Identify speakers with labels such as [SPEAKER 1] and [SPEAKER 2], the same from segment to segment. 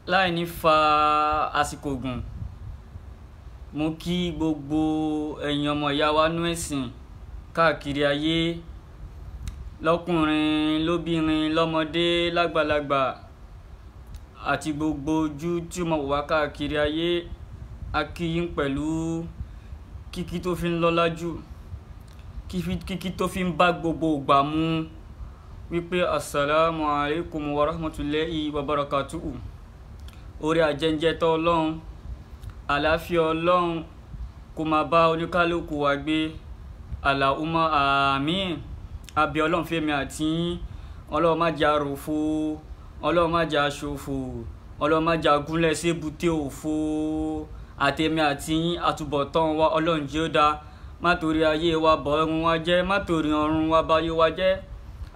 [SPEAKER 1] Láì ní fa àsìkò gùn, mo kí gbogbo ẹ̀yin ọmọ ìyá wa nú ẹ̀sìn káàkiri ayé, lọ́kùnrin lóbìnrin lọ́mọdé lágbàlagbà àti gbogbo ojú tí ó máa wò wá káàkiri ayé. A kí yín pẹ̀lú kíkí tó fi ń lọ́lá jù, kíkí tó fi ń bá gbogbo ìgbà mu, wípé assalamu alaikum wa rahmatulahi wa barakatuhu. Orí ajẹ́njẹ́ tọ́ Ọlọ́run, àlàáfíà Ọlọ́run kó máa bá oníkálukú wa gbé. Allahumma àmín. Abẹ́ Ọlọ́run fẹ́mi àti yín, Ọlọ́run má jẹ́ àròfo, Ọlọ́run má jẹ́ àṣòfò, Ọlọ́run má jẹ́ àgúnlẹ̀ sébùté òfo. Àtẹ̀mí àti yín, àtúbọ̀tán wa Ọlọ́run jẹ́ ó dáa. Má torí ayé wa bọ̀ ọ̀run wa jẹ́, má torí ọ̀run wa báyé wa jẹ́.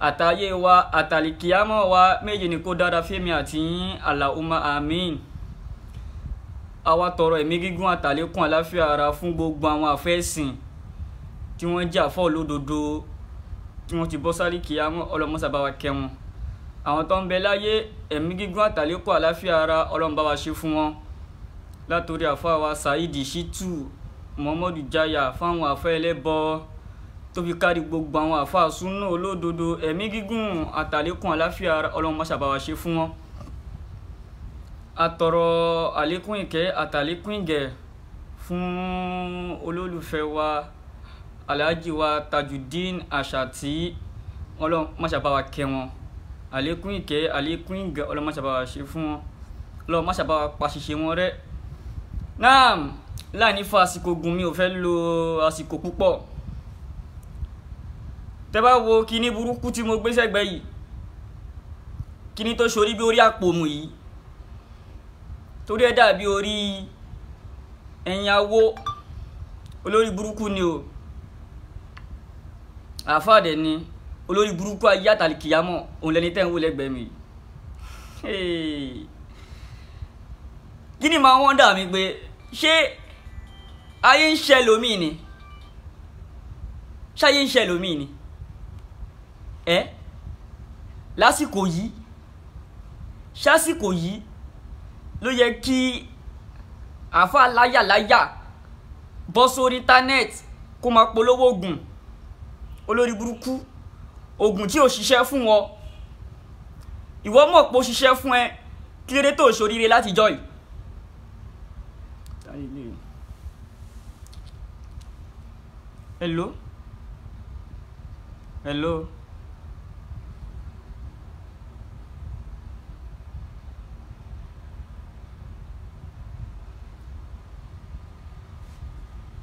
[SPEAKER 1] Àtayé wa àtàlìkíámọ̀ wa méje ni kó dára fẹ́mi àti yín. Allahumma àmín. Àwa tọrọ ẹ̀mí gígùn àtàlékún àláfíà ara fún gbogbo àwọn àfẹ́sìn tí wọ́n jẹ́ àfọ́ olódodo tí wọ́n ti bọ́ sálìkíámọ̀, Ọlọ́run mọ́sà bá wa kẹ́ wọn. Àwọn tó ń bẹ láyé, ẹ̀mí gígùn àtàlékún àláfíà ara Ọlọ́run bá wa ṣe fún wọn. Látòrí àfọ́ àwa Saheed Shittu, Muhammadu Jaya, fáwọn àfẹ́ ẹlẹ́bọ tó fi kárí gbogbo àwọn àfáà súnà olódodo, ẹ̀mí gígùn àtàlékún àláfíà ara Ọlọ́run mọ́sà bá wa ṣe fún wọn. Àtọrọ àlékún ìkẹ́ àtàlékún ìgẹ̀ fún olólùfẹ́ wa Alhaji wa Tajudeen Àṣàtì, Ọlọ́run mọ́sà bá wa kẹ́ wọn. Àlékún ìkẹ́ àlékún ìgẹ̀ Ọlọ́run mọ́sà bá wa ṣe fún wọn. Ọlọ́run mọ́sà bá wa pa ṣìṣe wọn rẹ́. Náà láì ní fa àsìkò gùn, mi ò fẹ́ lo àsìkò púpọ̀. Tẹ́ bá wo kíní burúkú tí mo gbé sẹ́gbẹ́ yìí, kíní tó ṣorí bí orí àpòmù yìí, torí ẹ dàbí orí ẹ̀yìn awó, olórí burúkú ni o. Àfáàdẹ ni olórí burúkú ayé àtàlìkìyámọ̀, òun lẹni tẹ́ ń wò lẹ́gbẹ̀ẹ́ mi. Kíní máa wọ́n dà mí pé ṣé ayé ń ṣẹ lómi ni? Ṣáyé ń ṣẹ lómi ni? Ẹ lásìkò yìí, ṣásìkò yìí ló yẹ kí àáfàá láyàláyà bọ́ sórí íńtánẹ́ẹ̀tì kó máa polówó oògùn olórí burúkú, oògùn tí ò ṣiṣẹ́ fún wọn. Ìwọ mọ̀ pé ó ṣiṣẹ́ fún ẹ, kí ló dé tó ṣoríire látijọ́ yìí? Hello? Hello?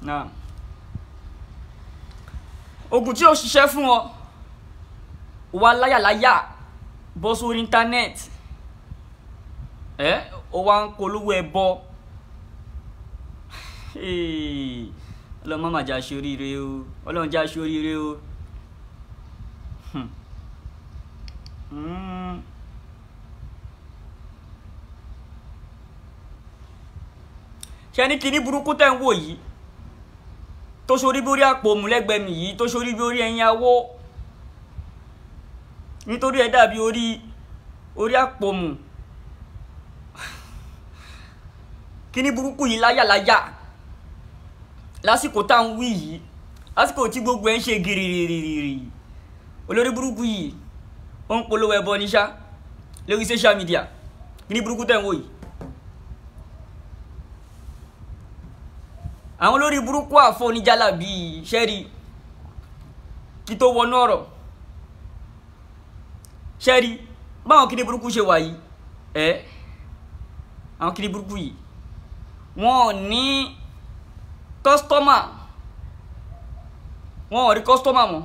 [SPEAKER 1] Náà oògùn tí ó ṣiṣẹ́ fún ọ wà láyàláyà bọ́ sórí íńtánẹ́ẹ̀tì, ẹ ó wá ń polówó ẹbọ. Ọlọ́run má mà jẹ́ aṣoríire o, Ọlọ́run jẹ́ aṣoríire o. Ṣé ní kíní burúkú tẹ́ ń wò yìí tó ṣorí bí orí àpò òmùlẹ́gbẹ̀ẹ́ mi yìí, tó ṣorí bí orí ẹyin awó, nítorí ẹ dàbí orí àpò òmù, kíní burúkú yìí láyàláyà lásìkò tá à ń wí yìí, lásìkò tí gbogbo ẹ ń ṣe gìrìrìrìrì, olórí burúkú yìí ó ń polówó ẹbọ níṣá lórí social media. Kíní burúkú tẹ̀ ń wò yìí, àwọn olórí burúkú àfọ oníjàlá bíi ṣẹ́rí kí tó wọnú ọ̀rọ̀ ṣẹ́rí báwọn kíní burúkú ṣe wà yìí, ẹ́ àwọn kíní burúkú yìí wọn ò ní kọ́sítọ́mà, wọn ò rí kọ́sítọ́mà mọ́,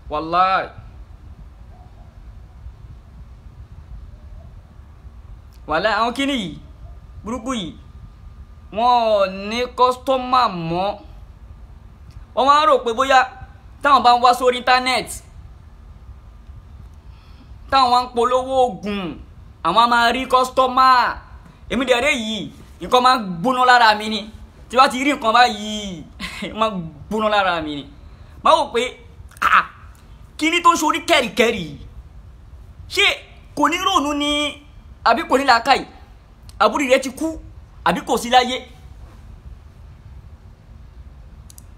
[SPEAKER 1] wàláì. Wàláì àwọn kíní yìí burúkú yìí wọn ò ní kọ́sítọ́mà mọ́. Wọ́n máa ń rò pé bóyá táwọn bá ń wá sórí íńtánẹ́ẹ̀tì, táwọn wá ń polówó oògùn, àwọn máa rí kọ́sítọ́mà. Èmi dẹ̀rẹ́ yìí nǹkan máa ń gbóná lára mi ni, tí bá ti rí nǹkan báyìí máa ń gbóná lára mi ni. Máa wò pé kíní tó ń ṣorí kẹ̀rìkẹ̀rì ṣé kò ní rònú ni Àbí kò ní làákàyè? Àbúrò rẹ ti kú àbí kò sí láyé?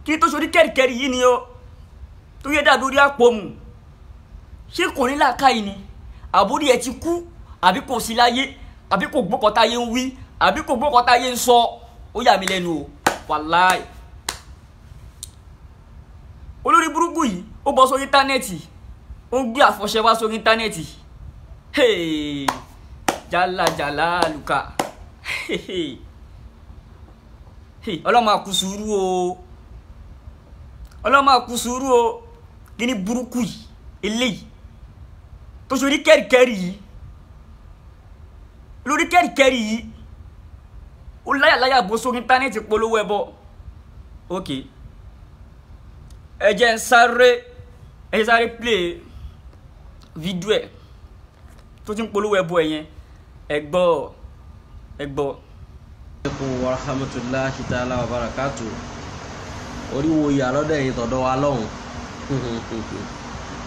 [SPEAKER 1] Kí tó sori kẹ́rìkẹ́rì yìí ni o tó yẹ dàbí orí àpòmù. Ṣé kò ní làákàyè ni? Àbúrò ẹ ti kú àbí kò sí láyé? Àbí kò gbọ́kọ̀ táyé ń wí? Àbí kò gbọ́kọ̀ táyé ń sọ? Ó yà mí lẹ́nu o, wàláì. Olórí burúkú yìí ó bọ́ sórí íńtánẹ́ẹ̀tì, ó ń gbé àfọ̀ṣẹ wá sórí íńtánẹ́ẹ̀tì. Jálá jálá lùkà. Ọlọ́mọ àkú sùúrù o, ọlọ́mọ àkú sùúrù o. Kí ni burúkú yìí eléyìí tó ṣe orí kẹ́rìkẹ́rì yìí, lórí kẹ́rìkẹ́rì yìí ó láyàláyà bó sórí íńtánẹ́ẹ̀tì polówó ẹbọ. Ok, ẹ jẹ́ ń sáré, ẹ jẹ́ sáré play fídíò ẹ̀ tó ti ń polówó ẹbọ ẹ̀ yẹn. Ẹ gbọ́, ẹ gbọ́.
[SPEAKER 2] Alaikum wa rahmatulahi ta'ala wa barakatu. Oríwo ìyá lọ́dọ̀ ẹ̀yin tọ̀dọ̀ wa lọ́hùn.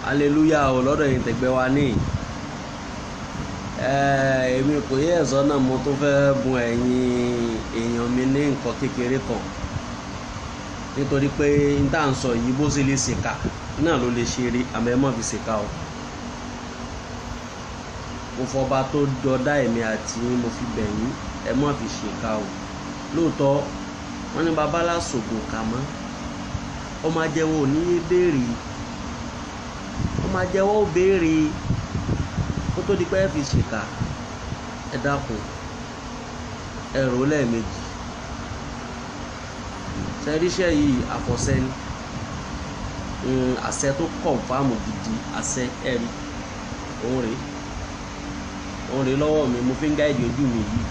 [SPEAKER 2] Aleluya o lọ́dọ̀ ẹ̀yin tẹ̀gbẹ́ wa ní. Èmi kò yẹ ẹ̀sọ́ náà, mo tún fẹ́ bùn ẹ̀yin èèyàn mi ní nǹkan kékeré kan. Nítorí pé n tá à ń sọ yìí bó ṣe lè ṣèkà náà ló lè ṣeré, àmọ́ ẹ má fi ṣèkà o. Mo fọba tó dọdá èmi àti yín, mo fi bẹ̀ yín, ẹ má fi ṣèkà o. Lóòótọ́ wọ́n ní babalá sògùn kà mọ́, ọmọ ajẹ́wọ́ ò ní yé béèrè, ọmọ ajẹ́wọ́ ò béèrè kó tó di pé ẹ fi ṣèkà. Ẹ dákun, ẹ rò ó lẹ́ẹ̀mejì. Ṣẹ́ríṣẹ́ yìí àfọ̀ṣẹ ni, àṣẹ tó kọ̀ǹfàmù gidi, àṣẹ ẹ̀rí òun rèé, òun rèé lọ́wọ́ mi, mo fi ń gáìdì ojú mi yìí.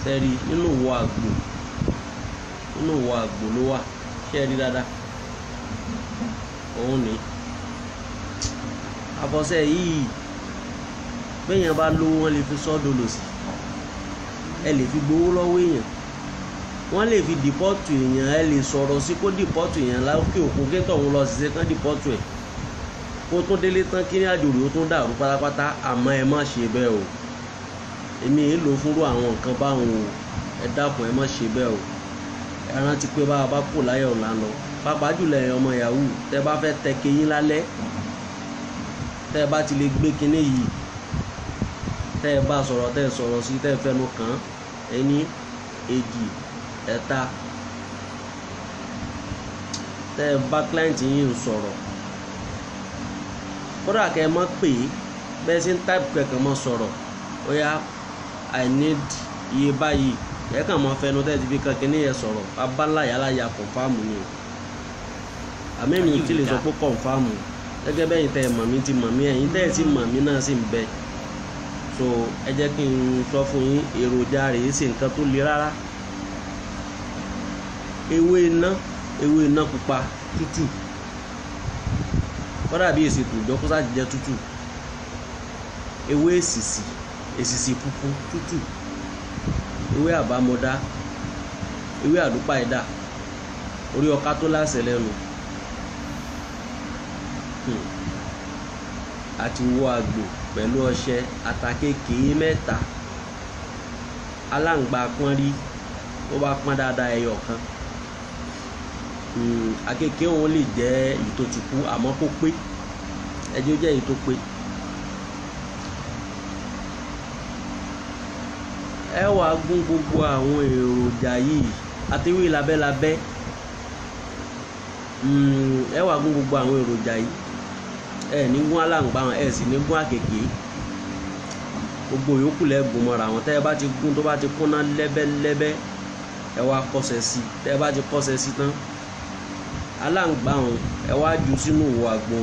[SPEAKER 2] Ṣẹ́rí nínú ìwọ àgbò, nínú ìwọ àgbò ló wà. Ṣẹ́rí dáadáa, òun ni àfọ̀ṣẹ yìí. Béèyàn bá lówó wọn lè fi sọ́dọ̀ lòsì, ẹ lè fi gbowó lọ́wọ́ èèyàn, wọ́n lè fi dìpọ́tù èèyàn, ẹ lè sọ̀rọ̀ sí kó dìpọ́tù èèyàn lákè òkun kétọ̀ òun lọ ṣiṣẹ́ kán dìpọ́tù ẹ̀ kó tún délé tán kí ní àjòrò ó tún dàrú pátápátá. Àmọ́ ẹ má ṣe bẹ́ẹ̀ o, èmi èé lò fúnrú àwọn nǹkan báwọn o. Ẹ dákun, ẹ má ṣe bẹ́ẹ̀ o. Ẹ rántí pé bá a bá kò láyọ̀ ọ̀la lọ, pàápàá jùlọ ẹ̀yin ọmọ yahoo, tẹ́ bá fẹ́ tẹ keyín lálẹ́, tẹ́ bá ti lè gbé kinní yìí, tẹ́ bá sọ̀rọ̀, tẹ́ sọ̀rọ̀ sí, tẹ́ fẹnu kàn án, ẹni èjì ẹ̀ta, tẹ́ bá client yín sọ̀rọ̀, kódà kẹ́ ẹ mọ̀ pé bẹ́ẹ̀ sí ń type kẹ̀kẹ́ mọ̀ sọ̀rọ̀, ó yá I need iye báyìí, ẹ kàn mọ́ fẹnu tẹ́ ti fi kan kinní yẹn sọ̀rọ̀, abáláyàláyà kọ̀ǹfàmù ni o. Àmì mi ti lè sọ pé kọ̀ǹfàmù gẹ́gẹ́ bẹ́yìn tẹ́ ẹ mọ̀ mí ti mọ̀ mí, ẹ̀yin tẹ́ ẹ ti mọ̀ mí náà sì ń bẹ. So ẹ jẹ́ kí n sọ fún yín, èròjà rẹ̀ ṣe nǹkan tó le rárá. Ewé iná, ewé iná pupa tútù, kódà bí èsì tòjọ́ kó sáà jẹ́ tútù. Ewé èsìsì, èsìsì funfun tútù, ewé àbámọ̀dá, ewé àdúpàìdà, orí ọká tó láṣẹ lẹ́nu, àti wọ àgbò pẹ̀lú ọṣẹ àtàkékèé mẹ́ta, aláǹgbá pọ́n rí tó bá pọ́n dáadáa ẹyọ kan. Àkekèé òun lè jẹ́ èyí tó ti kú àmọ́ kó pé, ẹjẹ́ ó jẹ́ èyí tó pé. Ẹ wàá gún gbogbo àwọn èròjà yìí àti ewé labẹ́labẹ́. Ẹ wàá gún gbogbo àwọn èròjà yìí, ẹ ní gún aláǹgbá wọn, ẹ sì ní gún àkekèé, gbogbo yòókù lẹ gún mọ́ra wọn. Tẹ́ ẹ bá ti gún tó bá ti kúnná lẹ́bẹ́lẹ́bẹ́, ẹ wá kọsẹ̀ sí i. Tẹ́ ẹ bá ti kọsẹ̀ sí i tán, aláǹgbá wọn ẹ wá jù sínú ìwọ àgbo,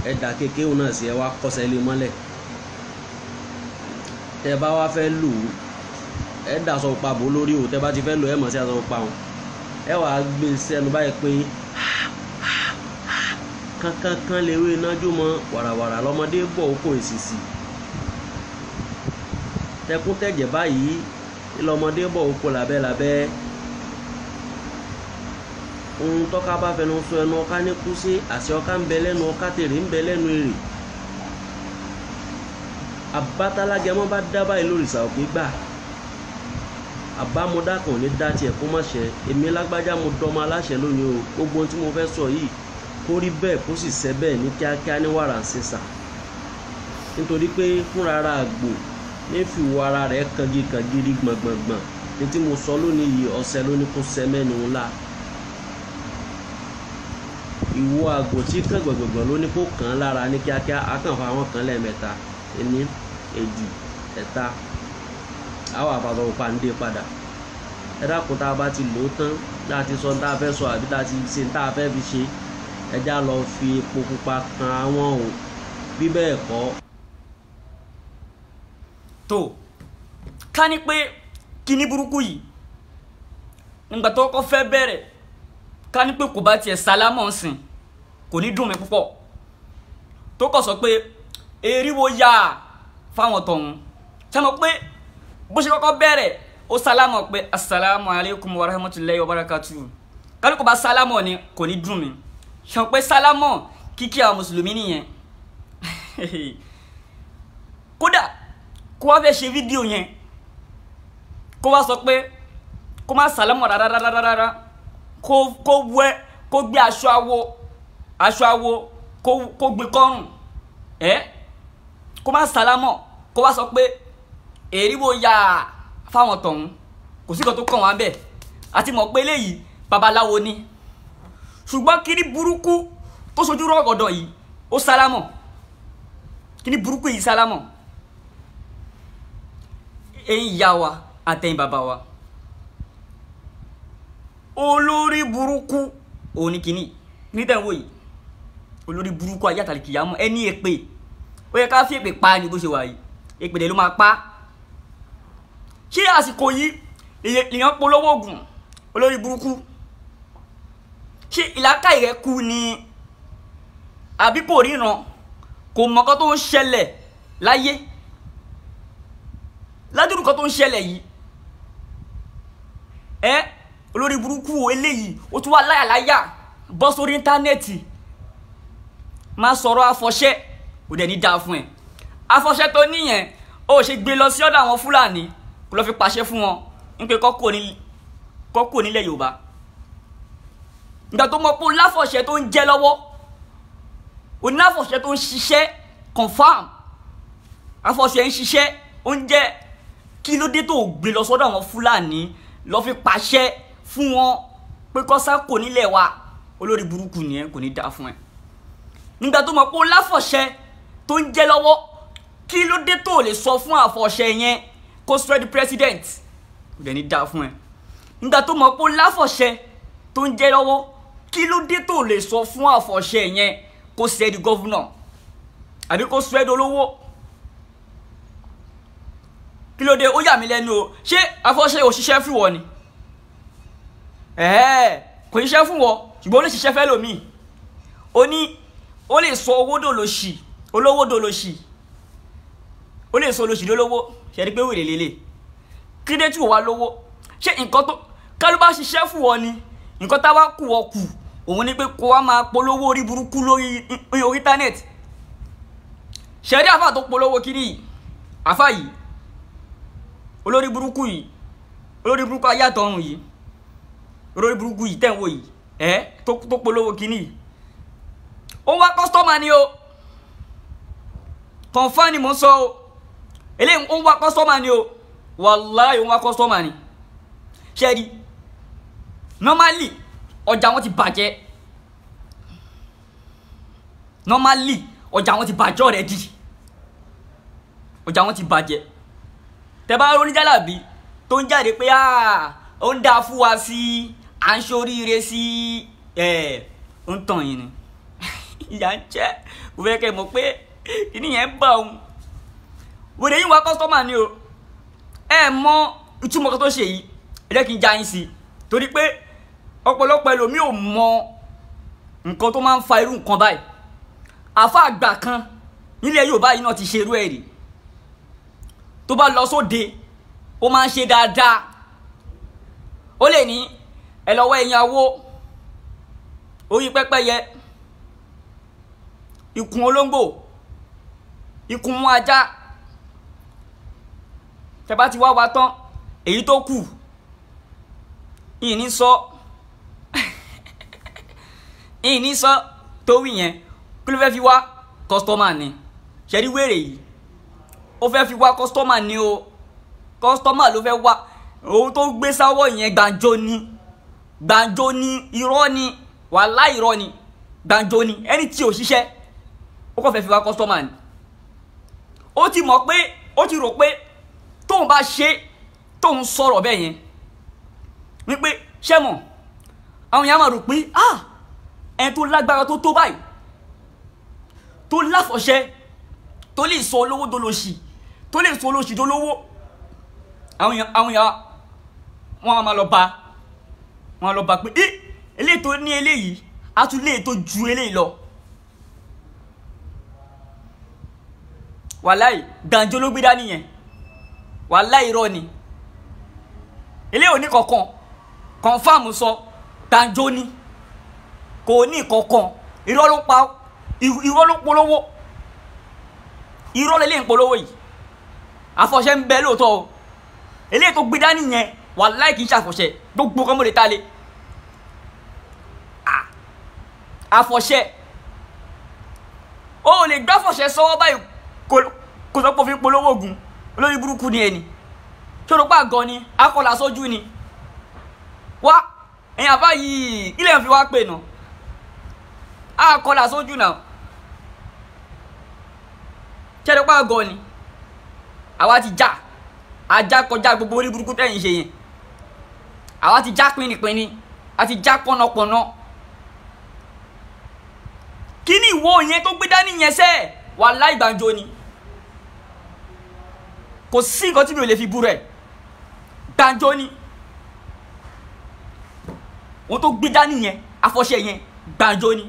[SPEAKER 2] ẹ dà kékeré òun náà sí, ẹ wá kọsẹ̀ lé mọ́lẹ̀. Tẹ́ ẹ bá wá fẹ́ lò ó, ẹ dà aṣọ pupa bò lórí o. Tẹ́ ẹ bá ti fẹ́ lò ẹ mọ̀ sí aṣọ pupa wọn, ẹ wàá gbé sẹ́nu báyìí pé kankankan lewé iná jó mọ́, wàràwàrà lọ́mọdé bọ̀ ó kò èsìsì, tẹkún tẹ̀jẹ̀ báyìí lọ́mọdé bọ̀ ó kò lábẹ́lábẹ́. Ohun tọ́ka bá fẹnu sọ ẹnu ọká ní kú sí, àṣẹ ọká ń bẹ lẹ́nu ọká, tèrè ń bẹ lẹ́nu èrè. Àbátálágẹmọ bá dá báyìí lórìṣà òkè gbà. Àbámọ̀dá kan ní dá tiẹ̀ kó má ṣe. Èmi lágbájá mo dọmọ aláṣẹ lónìí o. Gbogbo ohun tí mo fẹ́ sọ yìí kó rí bẹ́ẹ̀ kó sì ṣẹ bẹ́ẹ̀ ní kíákíá ní wàrà ń ṣe sà. Nítorí pé fúnra ara àgbò ní fìwọ ara rẹ̀ kangi kangiri gbọ̀ngbọ̀ngbọ̀n. Ní tí mo sọ lónìí yìí ọ̀sẹ̀ lónìí kó ṣẹ mẹ́nu ńlá. Ìwọ àgbò tí kàn gbọ̀ngbọ̀ngbọ̀n lónìí kó kàn án lára ní kíákíá. Á kàn fa àwọn kan lẹ́ẹ̀mẹ́ta. Ení, èjì, ẹ̀ta. Àwọn àfàsọ pupa ń dé padà. Ẹ dákun, tá a bá ti lò ó tán, tá a ti sọ tá a fẹ́ sọ àbí tá a ti ṣe tá a fẹ́ fi ṣe, ẹ já lọ fi epo pupa kan àwọn o. Bí bẹ́ẹ̀ kọ́.
[SPEAKER 1] Tó ká ní pé kíní burúkú yìí nígbà tó kọ́ fẹ́ bẹ̀rẹ̀, ká ní pé kò bá tiẹ̀ sálámọ̀ ń sìn, kò ní dùn mí púpọ̀. Tó kọ̀ sọ pé eriwo yá fáwọn tọ̀hún, ṣé mo pé bó ṣe kọ́kọ́ bẹ̀rẹ̀ ó sálámọ̀ pé asalaamu alaykum wa rahmatulahi wa barakatu. Ká ní kò bá sálámọ̀ ni kò ní dùn mí. Ṣé mo pé sálámọ̀ kíkí àwọn mùsùlùmí nìyẹn. Kódà kó wá fẹ́ ṣe fídíò yẹn, kó wá sọ pé kó má sálámọ̀ rárárárárá, kó wẹ́ kó gbé aṣọ awo kó gbé kọ́rùn ẹ́, kó má sálámọ̀, kó wá sọ pé èríwó ya fáwọn tọ̀hún, kò sí kan tó kàn wá bẹ́ẹ̀. Àti mọ̀ pé eléyìí babaláwo ni. Ṣùgbọ́n kíní burúkú tó sojú rọ̀gọ̀dọ̀ yìí ó sálámọ̀. Kíní burúkú yìí sálámọ̀. Ẹ̀yin ìyá wa àtẹ̀yin bàbá wa, olórí burúkú òun ni kíní ní tẹ̀ ń wò yìí. Olórí burúkú ayé àtàlìkìyàmọ́ ẹni èpè. Ó yẹ ká fi èpè pa ni bó ṣe wà yìí. Èpè dẹ̀ ló máa pa. Ṣé àsìkò yìí lèèyàn polówó oògùn olórí burúkú? Ṣé ìlàkàyè rẹ kú ni àbí kò ríran, kò mọ̀ nǹkan tó ń ṣẹlẹ̀ láyé? Ládùúgbò kan tó ń ṣẹlẹ̀ yìí ẹ, olórí burúkú eléyìí ó tún wá láyàláyà bọ́ sórí íńtánẹ́ẹ̀tì máa sọ̀rọ̀ afọṣẹ́. Kò dẹ̀ ní dáa fún ẹ. Afọṣẹ́ tó níyẹn ó ṣe gbé lọ sí ọ̀dọ̀ àwọn Fúlàní kó lọ fi pàṣẹ fún wọn ń pé kọ́kọ́ nílẹ̀ Yorùbá. Ìgbà tó mọ̀ pé o láfọ̀ṣẹ́ tó ń jẹ́ lọ́wọ́, o láfọ̀ṣẹ́ tó ń ṣiṣẹ́ confam, afọ̀ṣẹ́ ń ṣiṣẹ́ ó ń jẹ́, kí ló dé tó gbé lọ sọ́dọ̀ àwọn Fúlàní lọ fi pàṣẹ fún wọn pé kọ́sá kò nílẹ̀ wa? Olórí burúkú nìyẹn, kò ní dáa fún ẹ. Nígbà tó mọ̀ pé o láfọ̀ṣẹ́ tó ń jẹ́ lọ́wọ́, kí ló dé tó lè sọ fún àfọ̀ṣẹ yẹn kó sọ ẹ́ di president? Kò dẹ̀ ní dáa fún ẹ. Nígbà tó mọ̀ pé o láfọ̀ṣẹ tó ń jẹ́ lọ́wọ́, kí ló dé tó lè sọ fún àfọ̀ṣẹ yẹn kó sọ ẹ́ di governor àbí kó sọ ẹ́ di olówó? Kí ló dé? Ó yà mí lẹ́nu o. Ṣé àfọ̀ṣẹ ò ṣiṣẹ́ fún wọn ni? Kò ṣiṣẹ́ fún wọn, ṣùgbọ́n ó lè ṣiṣẹ́ fẹ́ lòmíì. Ó ní ó lè sọ owó dòlòṣì, olówó dòlòṣì, ó lè sọ olóṣì lólówó. Ṣe rí pé wèrè lélẹ̀? Kí dé tí ò wá lówó? Ṣé nǹkan tó kálú bá ṣiṣẹ́ fún wọn ni? Nǹkan tá wá kù ọ kù òun ni pé kó wá máa polówó orí burúkú lórí íńtánẹ́ẹ̀tì. Ṣe rí àfà tó polówó kiri yìí, àfà yìí olórí burúkú yìí, olórí burúkú ayé àtọ̀run yìí, olórí burúkú yìí tẹ̀ ń wò yìí ẹ̀ tó polówó kiri yìí, ó wá kọ́sítọ́mà ni o. Kọ̀ǹfà ni mò ń sọ o. Eléyìí ó ń wá kọ́sítọ́mà ni o. Wàláhì ó ń wá kọ́sítọ́mà ni. Ṣẹ́rí normally ọjà wọn ti bàjẹ́. Normally ọjà wọn ti bàjẹ́ already. Ọjà wọn ti bàjẹ́. Tẹ bá oníjàlábí tó ń jáde pé ó ń dáa fún wa sí, à ń ṣoríire sí, ẹ̀ ń tàn yín ni. Ìyà ń jẹ́ kò fẹ́ kẹ́ mọ̀ pé kíní yẹn ń bà òun. Wèrè yín wá kọ́sítọ́mà ni o. Ẹ mọ ìtumọ̀ kan tó ṣe yìí, ẹ jẹ́ kí n já yín sí i. Torí pé ọ̀pọ̀lọpọ̀ ẹlòmíì ò mọ nǹkan tó máa ń fa irú nǹkan báyìí. Àfa àgbà kan nílẹ̀ Yorùbá yìí náà ti ṣe irú ẹ̀ rí. Tó bá lọ sóde, ó máa ń ṣe dáadáa. Ó lè ní ẹ lọ́wọ́ ẹ̀yìn awó, orí pẹ́pẹ́yẹ, ikùn olóńgbò, ikùn mú ajá, Tẹ́ bá ti wá wa tán, èyí tó kù ìní sọ ìní sọ tó wí yẹn. Kí ló fẹ́ fi wá kọ́sítọ́mà ni? Ṣẹ́rí wèrè yìí, ó fẹ́ fi wá kọ́sítọ́mà ni o. Kọ́sítọ́mà ló fẹ́ wá. Ohun tó gbé sáwọ́ yẹn gbàǹjo ni, gbàǹjo ni, irọ́ ni, wàláhì irọ́ ni, gbàǹjo ni. Ẹni tí ò ṣiṣẹ́ ó kàn fẹ́ fi wá kọ́sítọ́mà ni. Ó ti mọ̀ pé, ó ti rò pé tóun bá ṣe, tóun sọ̀rọ̀ bẹ́ẹ̀ yẹn wípé ṣẹ́mọ̀ àwọn èèyàn máa rò pé ah, ẹni tó lágbára tó tó báyìí, tó láfọ̀ṣẹ, tó lè sọ olówó dolóṣì, tó lè sọ olóṣì dolówó, àwọn èèyàn wọn máa lọ bá, wọn lọ bá pé ẹ eléyìí tó ní eléyìí á tún léyìí tó ju eléyìí lọ. Wàláì gbàǹjo ló gbé dání yẹn, wàláì irọ́ ni. Eléyìí ò ní kankan, confam sọ gbàǹjo ni, kò ní kankan. Irọ́ ló pa, irọ́ ló polówó, irọ́ lélẹ́yìn polówó yìí. Àfọ̀ṣẹ ń bẹ lóòótọ́ o, eléyìí tó gbé dání yẹn wàláì kì í ṣàfọ̀ṣẹ. Gbogbo kan mo lè ta lé àfọ̀ṣẹ. O lè gbá fọ̀ṣẹ sọ́wọ́ báyìí kò sọ pé òfin polówó ogun. Olórí burúkú ni ẹni ṣòro pa gan ni, akọlà sójú ni. Wá ẹ̀yìn àbá yìí, ilé ń fi wá pè nà akọlà sójú náà. Ṣòro pa gan ni, àwa ti já ajá kọjá gbogbo orí burúkú tẹ̀yìn ṣe yẹn. Àwa ti já pínnípínní, a ti já pọ̀nàpọ̀nà. Kí ni ìwọ yẹn tó gbé dání yẹn sẹ́ẹ̀? Wàláì gbàǹjo ni. Kò sí nǹkan tí mi ò lè fi bú rẹ̀, gbàǹjo ni. Ohun tó gbé dání yẹn, àfọ̀ṣẹ yẹn, gbàǹjo ni.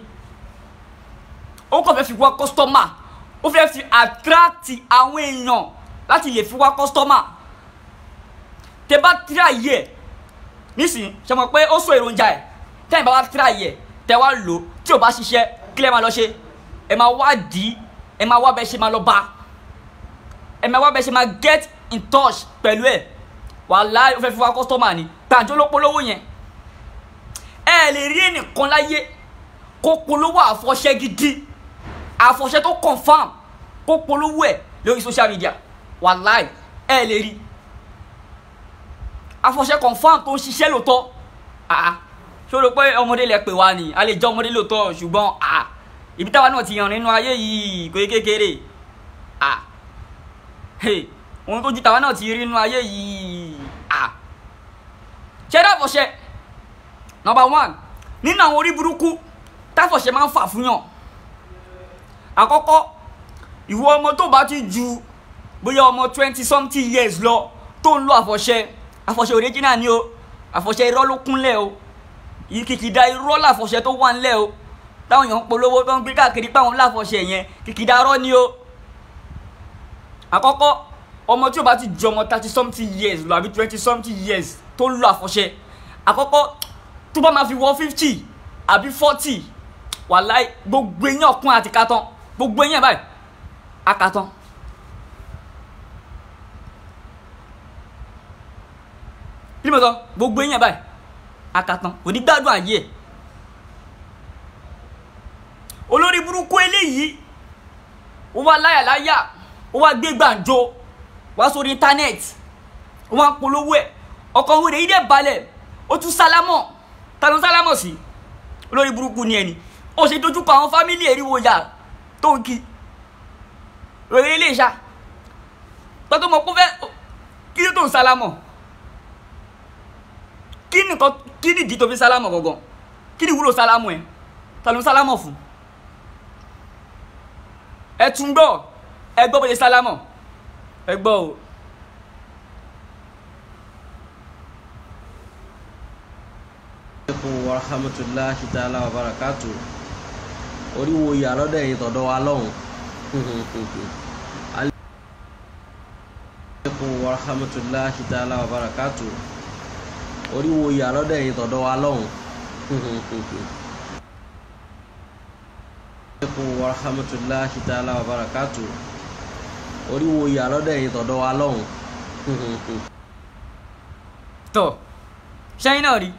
[SPEAKER 1] Ó kàn fẹ́ fi wá kọ́sítọ́mà, ó fẹ́ fi attract àwọn èèyàn láti lè fi wá kọ́sítọ́mà. Tẹ bá tíra yẹ nísìnyí, ṣe mọ̀ pé ó sọ èròjà ẹ̀. Tẹ́yìn bá wá tíra yẹ, tẹ wá lò, tí ò bá ṣiṣẹ́, kí lẹ máa lọ ṣe? Ẹ máa wá dì í, ẹ máa wá bẹ ṣe máa lọ bá, ẹ máa wá bẹ ṣe máa get in touch pẹ̀lú ẹ̀. Wàláhì ó fẹ́ fi wá kọ́sítọ́mà ni. Gbàǹjo ló polówó yẹn. Ẹ lè rí ẹnìkan láyé kó polówó àfọ̀ṣẹ gidi, àfọ̀ṣẹ tó confam, kó polówó ẹ̀ lórí social media. Wàláhì ẹ lè rí àfọ̀ṣẹ confam tó ń ṣiṣẹ́ lóòótọ́. Àá ṣó rò pé ọmọdé lẹ pè wá ni? A lè jẹ́ ọmọdé lóòótọ́, ṣùgbọ́n àá ibi táwa náà ti yàn nínú ayé yìí kò yé kékeré. À ohun tó ju táwa náà ti rí nínú ayé yìí. À ṣé dáfọ̀ṣẹ number one nínú àwọn orí burúkú táfọ̀ṣẹ máa ń fà fún yàn. Àkọ́kọ́, ìwọ ọmọ tó bá ti ju bóyá ọmọ 20 something years lọ tó ń lo àfọ̀ṣẹ, àfọ̀ṣẹ original ni o, àfọ̀ṣẹ irọ́ ló kúnlẹ̀ o, ìkìkìdá irọ́ làfọ̀ṣẹ tó wà ńlẹ̀ o, táwọn èèyàn ń polówó tó ń gbé káàkiri páwọn láfọ̀ṣẹ yẹn, kìkìdá irọ́ ni o. Àkọ́kọ́, ọmọ tí o bá ti ju ọmọ 30 something years lọ àbí 20 something years tó ń lo àfọ̀ṣẹ, àkọ́kọ́ tó bá máa fi wọ 50 àbí 40, wàláì gbogbo eyín ọ̀kun àti kàtàn, gbogbo eyín ẹ̀ báyìí akàtàn. Kí ni mo sọ? Gbogbo eyín ẹ̀ báyìí akàtàn, kò ní gbádùn ayé ẹ̀. Olórí burúkú eléyìí ó wá láyàláyà, ó wá gbé gbàǹjo wá sórí íńtánẹ́ẹ̀tì, ó wá polówó ẹ̀. Ọkọ̀ wèrè yìí dẹ̀ balẹ̀, ó tún sálámọ̀. Ta ló sálámọ̀ sí? Olórí burúkú ni ẹni. Ó ṣe dojúkọ àwọn fámílì eriwo yà tó ń kí wèrè ilé ìṣá tọ́tọ́ mọ̀ kó fẹ́ kí ló tó ń sálámọ̀? Kí nìkan, kí nìdí tó fi sálámọ̀ gangan? Kí ni ìwúlò sálámọ̀ ẹ̀? Ta ló ń sálámọ̀ fún? Ẹ tún gbọ́, ẹ gbọ́ bó ṣe sálámọ̀, ẹ gbọ́ o.
[SPEAKER 2] Alaikum wa rahmatulahi ta'ala wa barakatu. Oríwo ìyá lọ́dọ̀ ẹ̀yin tọ̀dọ̀ wa lọ́hùn. Alaikum wa rahmatulahi ta'ala wa barakatu. Oríwo ìyá lọ́dọ̀ ẹ̀yin tọ̀dọ̀ wa lọ́hùn. Alaikum wa rahmatulahi ta'ala wa barakatu. Oríwo ìyá lọ́dọ̀ ẹ̀yin tọ̀dọ̀ wa lọ́hùn.
[SPEAKER 1] Tọ̀ ṣẹ́yìn náà rí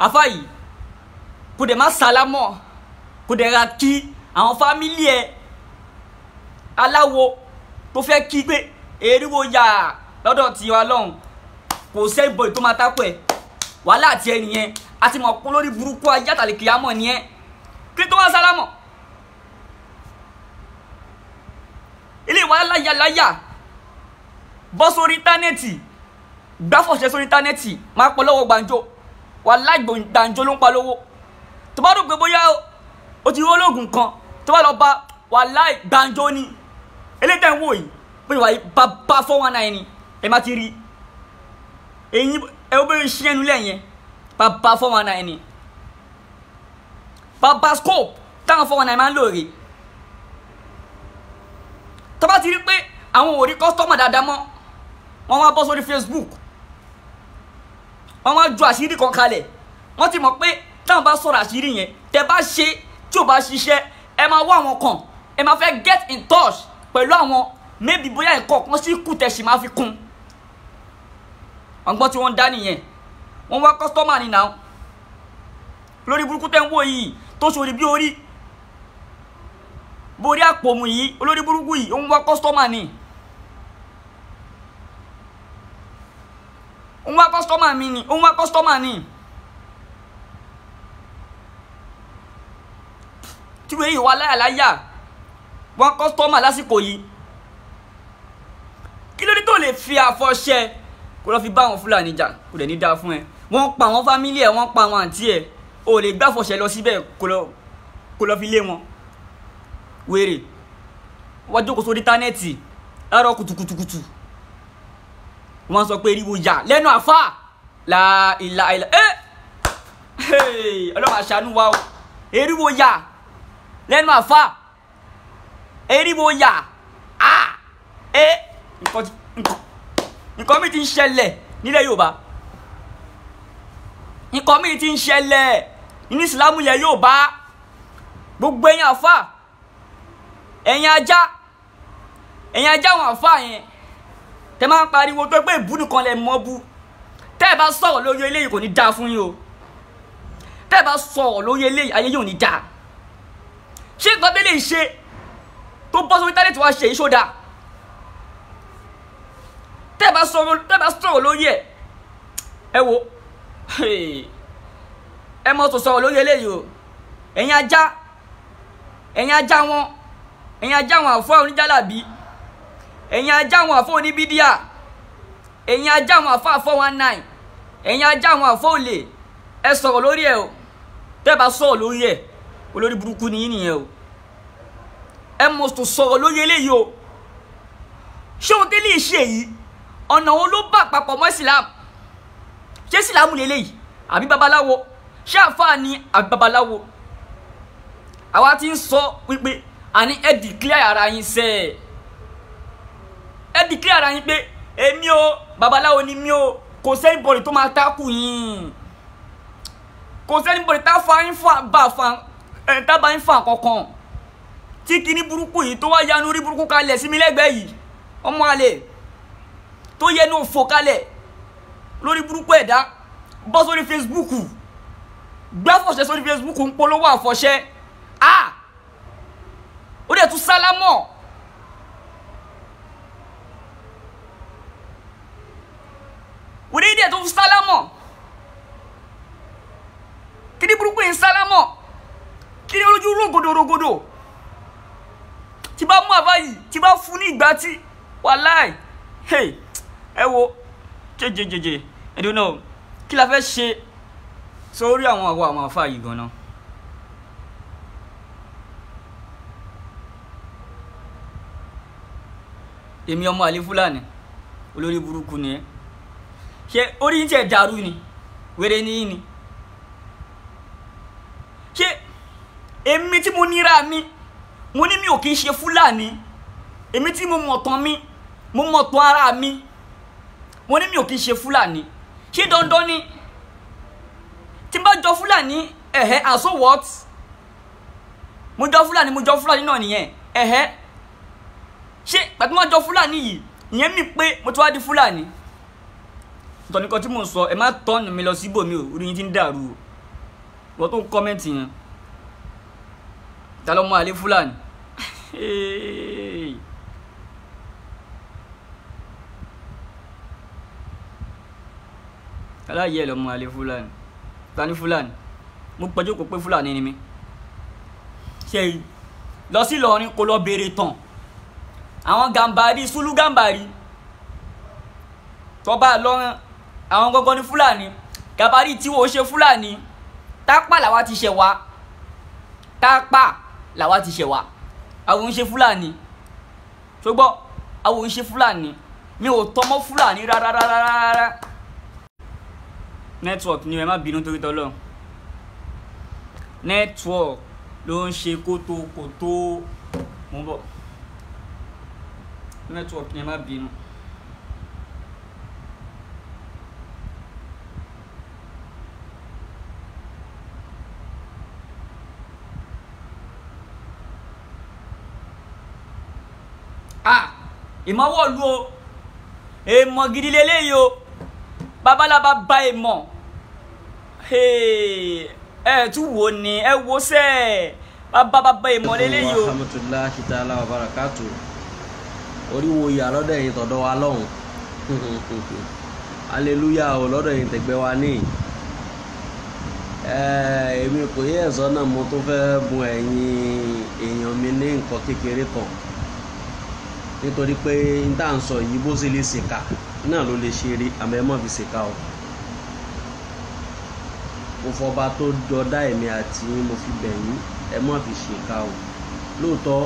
[SPEAKER 1] àfáà yìí kò dẹ̀ má sálámọ̀, kò dẹ̀ ra kí àwọn fámílì ẹ̀ aláwo tó fẹ́ kí pé eriwo yà lọ́dọ̀ tiwa lọ́hùn, kò sẹ́gbọ̀n tó máa tápọ̀ ẹ̀. Wàhálà àti ẹnìyẹn àti mọ̀ kún lórí burúkú ayé àtàlẹ́ kìámọ̀ nìyẹn. Kí tó wá sálámọ̀ ilé ìwà láyàláyà bọ́ sórí íńtánẹ́ẹ̀tì, gbáfọ̀ṣẹ́ sórí íńtánẹ́ẹ̀tì máa polówó gbàǹjo. Wàhálà gbàǹjo ló ń polówó. Tó bá rò pé bóyá o ti rí olóògùn kan tó bá lọ bá, wàhálà gbàǹjo ni. Eléyìí tẹ̀ ń wò yìí bóyá wàá bá 419 ni ẹ má ti rí eyín ẹ ó bẹ̀rẹ̀ ṣí ẹnu lẹ́yìn bàbá 419 ni bàbá scope táwọn 419 máa ń lò rè. Tó bá ti rí pé àwọn ò rí kọ́sítọ́mà dáadáa mọ́, wọ́n wá bọ́ sórí Facebook, wọ́n wá ju àṣírí kan kalẹ̀. Wọ́n ti mọ̀ pé táwọn bá sọ̀rọ̀ àṣírí yẹn, tẹ́ bá ṣe tí ò bá ṣiṣẹ́, ẹ máa wá àwọn kan, ẹ máa fẹ́ get in touch pẹ̀lú àwọn, maybe bóyá ẹ̀kọ́ kan sí kù tẹ̀sí máa fi kún. Ọgbọ́n tí wọ́n ń dá nìyẹn. Wọ́n wá kọ́sítọ́mà ni náà. Lórí burúkú tẹ́ ń wò yìí tó ṣòrí bí orí borí àpòmù yìí, olórí burúkú yìí ó ń wá kọ́sítọ́mà ni. Ó ń wá kọ́sítọ́mà mi ni, ó ń wá kọ́sítọ́mà ni. Tí wọ́n yìí wá láyàláyà wọ́n kọ́sítọ́mà lásìkò yìí. Kí ló dé tó lè fi àfọ̀ṣẹ kó lọ fi bá àwọn Fúlàní jà? Kò dẹ̀ ní dáa fún ẹ. Wọ́n pa àwọn fámílì ẹ̀, wọ́n pa àwọn àǹtí ẹ̀, o lè gbàfọ̀ṣẹ lọ síbẹ̀ kó lọ fi lé wọn. Wèrè wọ́n jókòó sórí íńtánẹ́ẹ̀tì láàárọ̀ kùtùkùtùkùtù, wọ́n sọ pé eriwo yà lẹ́nu àfà la ìlà ìlà ẹ́ Ọlọ́run àṣàánú wa o. Eriwo yà lẹ́nu àfà, eriwo yà á ẹ́ nǹkan mi ti ń ṣẹlẹ̀ nílẹ̀ Yorùbá, nǹkan mi ti ń ṣẹlẹ̀ nínú Ìsìlámù ilẹ̀ Yorùbá. Gbogbo ẹ̀yin àfà, ẹ̀yin ajá, ẹ̀yin ajá àwọn àfà yẹn tẹ máa ń pariwo tó pé ìbú nìkan lẹ mọ́ bú. Tẹ́ ẹ bá sọ̀rọ̀ lórí eléyìí kò ní dáa fún yín o. Tẹ́ ẹ bá sọ̀rọ̀ lórí eléyìí ayé yóò ní dáa. Ṣé nǹkan tẹ́lẹ̀ ṣe tó bọ́ sórí íńtánẹ́ẹ̀tì wá ṣe yìí ṣó dáa? Tẹ́ ẹ bá sọ̀rọ̀ lórí ẹ̀, ẹ wo ẹ mọ̀ tó sọ̀rọ̀ lórí eléyìí o. Ẹ̀yin ajá, ẹ̀yin ajá wọn, ẹ̀yin ajá àwọn àfọ́ oníjàlábí, ẹ̀yin ajá àwọn àfọ́ oníbídíà, ẹ̀yin ajá àwọn àfọ́ 419, ẹ̀yin ajá àwọn àfọ́ olè, ẹ sọ̀rọ̀ lórí ẹ̀ o. Tẹ́ ẹ bá sọ̀rọ̀ lórí ẹ̀, olórí burúkú ni yín nìyẹn o. Ẹ mọ̀ tó sọ̀rọ̀ lórí eléyìí o. Ṣé ohun tẹ́lẹ̀ ṣe yìí ọ̀nà wo ló bá papọ̀ mọ́ Islam? Ṣé Islam lélẹ́yìí àbí babaláwo? Ṣé àfáà ni àbí babaláwo? Àwa ti ń sọ wípé àní ẹ declare ara yín sẹ́ ẹ̀, ẹ declare ara yín pé èmi o babaláwo ni mi o, kò sẹ́nibọ̀dì tó máa tákù yín, kò sẹ́nibọ̀dì tá fa yín fa bá fa ẹ̀ tá bá yín fa kankan. Tí kinní burúkú yìí tó wá yanu rí burúkú kalẹ̀ sí mi lẹ́gbẹ̀ẹ́ yìí, ọmọ àlè tó yẹnu òfò kalẹ̀ lórí burúkú ẹ̀dá, bọ́ sórí Facebook, gbáfọ̀ṣẹ́ sórí Facebook ń polówó àfọ̀ṣẹ́, ah ó dẹ̀ tún sálámọ̀. Ó dẹ̀ tún sálámọ̀. Kí ni burúkú yìí ń sálámọ̀? Kí ni olójú rògbòdò rògbòdò? Tí bá mú àbá yìí, tí bá fún ní ìgbà tí wàláì, hey, ẹ wo jẹjẹjẹjẹ ẹdùn náà kí la fẹ́ ṣe sórí àwọn àwọ àwọn àfa yìí gan-an. Èmi ọmọ àlè Fúlàní olórí burúkú ni ẹ. Ṣé orí yín tiẹ̀ dàrú ni? Wèrè ni yín ni. Ṣé èmi tí mo níra mi, mo ní mi ò kí ń ṣe Fúlàní, èmi tí mo mọ̀tàn mi, mo mọ̀tàn ara mi, mo ní mi ò kí ń ṣe Fúlàní. Ṣé dandan ni tí n bá jọ Fúlàní? Ẹ̀hẹ́, and so what? Mo jọ Fúlàní, mo jọ Fúlàní náà nìyẹn. Ẹ̀hẹ́, ṣé pàtó máa jọ Fúlàní yìí Ìyẹn mi pé mo ti wá di Fúlàní. Tọ́ nìkan tí mò ń sọ, ẹ má tọ́nù mi lọ síbòmí o, orí yín ti ń dàrú o. Wọ́n tó ń kọ́mẹ́ǹtì yẹn, ta ló mọ àlè Fúlàní? Aláyẹ̀ ló mọ àlè Fúlàní. Ta ni Fúlàní? Mo pẹjọ́ kó pé Fúlàní ni mí. Ṣé lọ sí Ìlọrin kó lọ béèrè tán àwọn Gàmbàrí, Sùlù Gàmbàrí tọba Ìlọrin, àwọn gangan ní Fúlàní. Gàmbàrí tí wọ́n ṣe Fúlàní, Tápà làwa ti ṣẹ̀ wá, Tápà làwa ti ṣẹ̀ wá. Àwọn ń ṣe Fúlàní, ṣùgbọ́n àwọn ń ṣe Fúlàní, mi ò tọmọ Fúlàní rárá rárá rárá. Network ni, ẹ má bínú torí tọ́lọ́, network ló ń ṣe kótókótó. Mo ń bọ̀, network ni, ẹ má bínú. Ah, ìmọ̀wọ́lú o, èèmọ̀ gidi leléyìí o, babalábá bá èèmọ̀. Ẹ tún wò ní, ẹ wo sẹ́ bàbá èèmọ̀ leléyìí o.
[SPEAKER 2] Rahmatulahi ta'ala wa barakatu. Orí wo ìyá lọ́dọ̀ ẹ̀yin tọ̀dọ̀ wa lọ́hùn. Hallelujah o lọ́dọ̀ ẹ̀yin tẹ̀gbẹ́ wa ní. Èmi kò yẹ ẹ̀sọ́ náà, mo tún fẹ́ bùn ẹ̀yin èèyàn mi ní nǹkan kékeré kan, nítorí pé n tá à ń sọ yìí bó ṣe lè ṣèkà náà ló lè ṣeré, àmọ́ ẹ má fi ṣèkà o. Mo fọba tó jọ dá èmi àti yín, mo fi bẹ̀ yín, ẹ má fi ṣèkà o. Lóòótọ́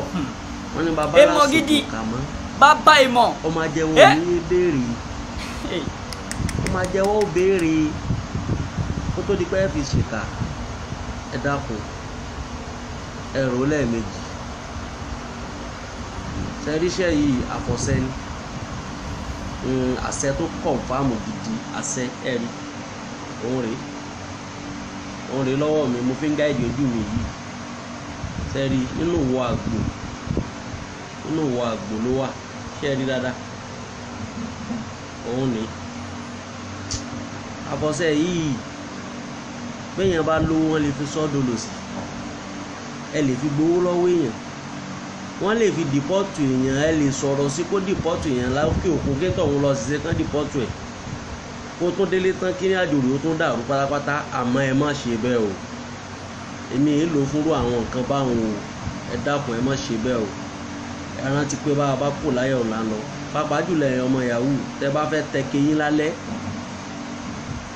[SPEAKER 2] wọ́n ní bàbá lásìkò kà mọ́
[SPEAKER 1] bàbá ìmọ̀
[SPEAKER 2] ó máa jẹ́wọ́ ní béèrè, ó máa jẹ́wọ́ ó béèrè kó tó di pé ẹ fi ṣèkà. Ẹ dákun, ẹ rò ó lẹ́ẹ̀mejì. Sẹ́ríṣẹ́ yìí àfọ̀ṣẹ ni, àṣẹ tó kọ̀nfàmù gidi, àṣẹ ẹ̀rí òun rèé, òun rèé lọ́wọ́ mi, mo fi ń gáìdì ojú mi yìí. Sẹ́rí nínú ìwọ àgbò, nínú ìwọ àgbò ló wà, ṣé ẹ rí dáadáa? Òun ni àfọ̀ṣẹ yìí. Béèyàn bá lówó wọn lè fi sọ́dọ̀ lòsì, ẹ lè fi gbowó lọ́wọ́ èèyàn, wọ́n lè fi dìpọ́tù èèyàn, ẹ lè sọ̀rọ̀ sí kó dìpọ́tù èèyàn lákè òkun kétọ̀ òun lọ ṣiṣẹ́ kán dìpọ́tù ẹ̀ kó tún délé tán kí ní àjòrò ó tún dàrú pátápátá. Àmọ́ ẹ má ṣe bẹ́ẹ̀ o, èmi èé lò fúnrú àwọn nǹkan báwọn o. Ẹ dákun, ẹ má ṣe bẹ́ẹ̀ o. Ẹ rántí pé bá a bá kù láyọ̀ ọ̀la lọ, pàápàá jùlọ ẹ̀yin ọmọ yahoo, tẹ́ bá fẹ́ tẹ keyín lálẹ́,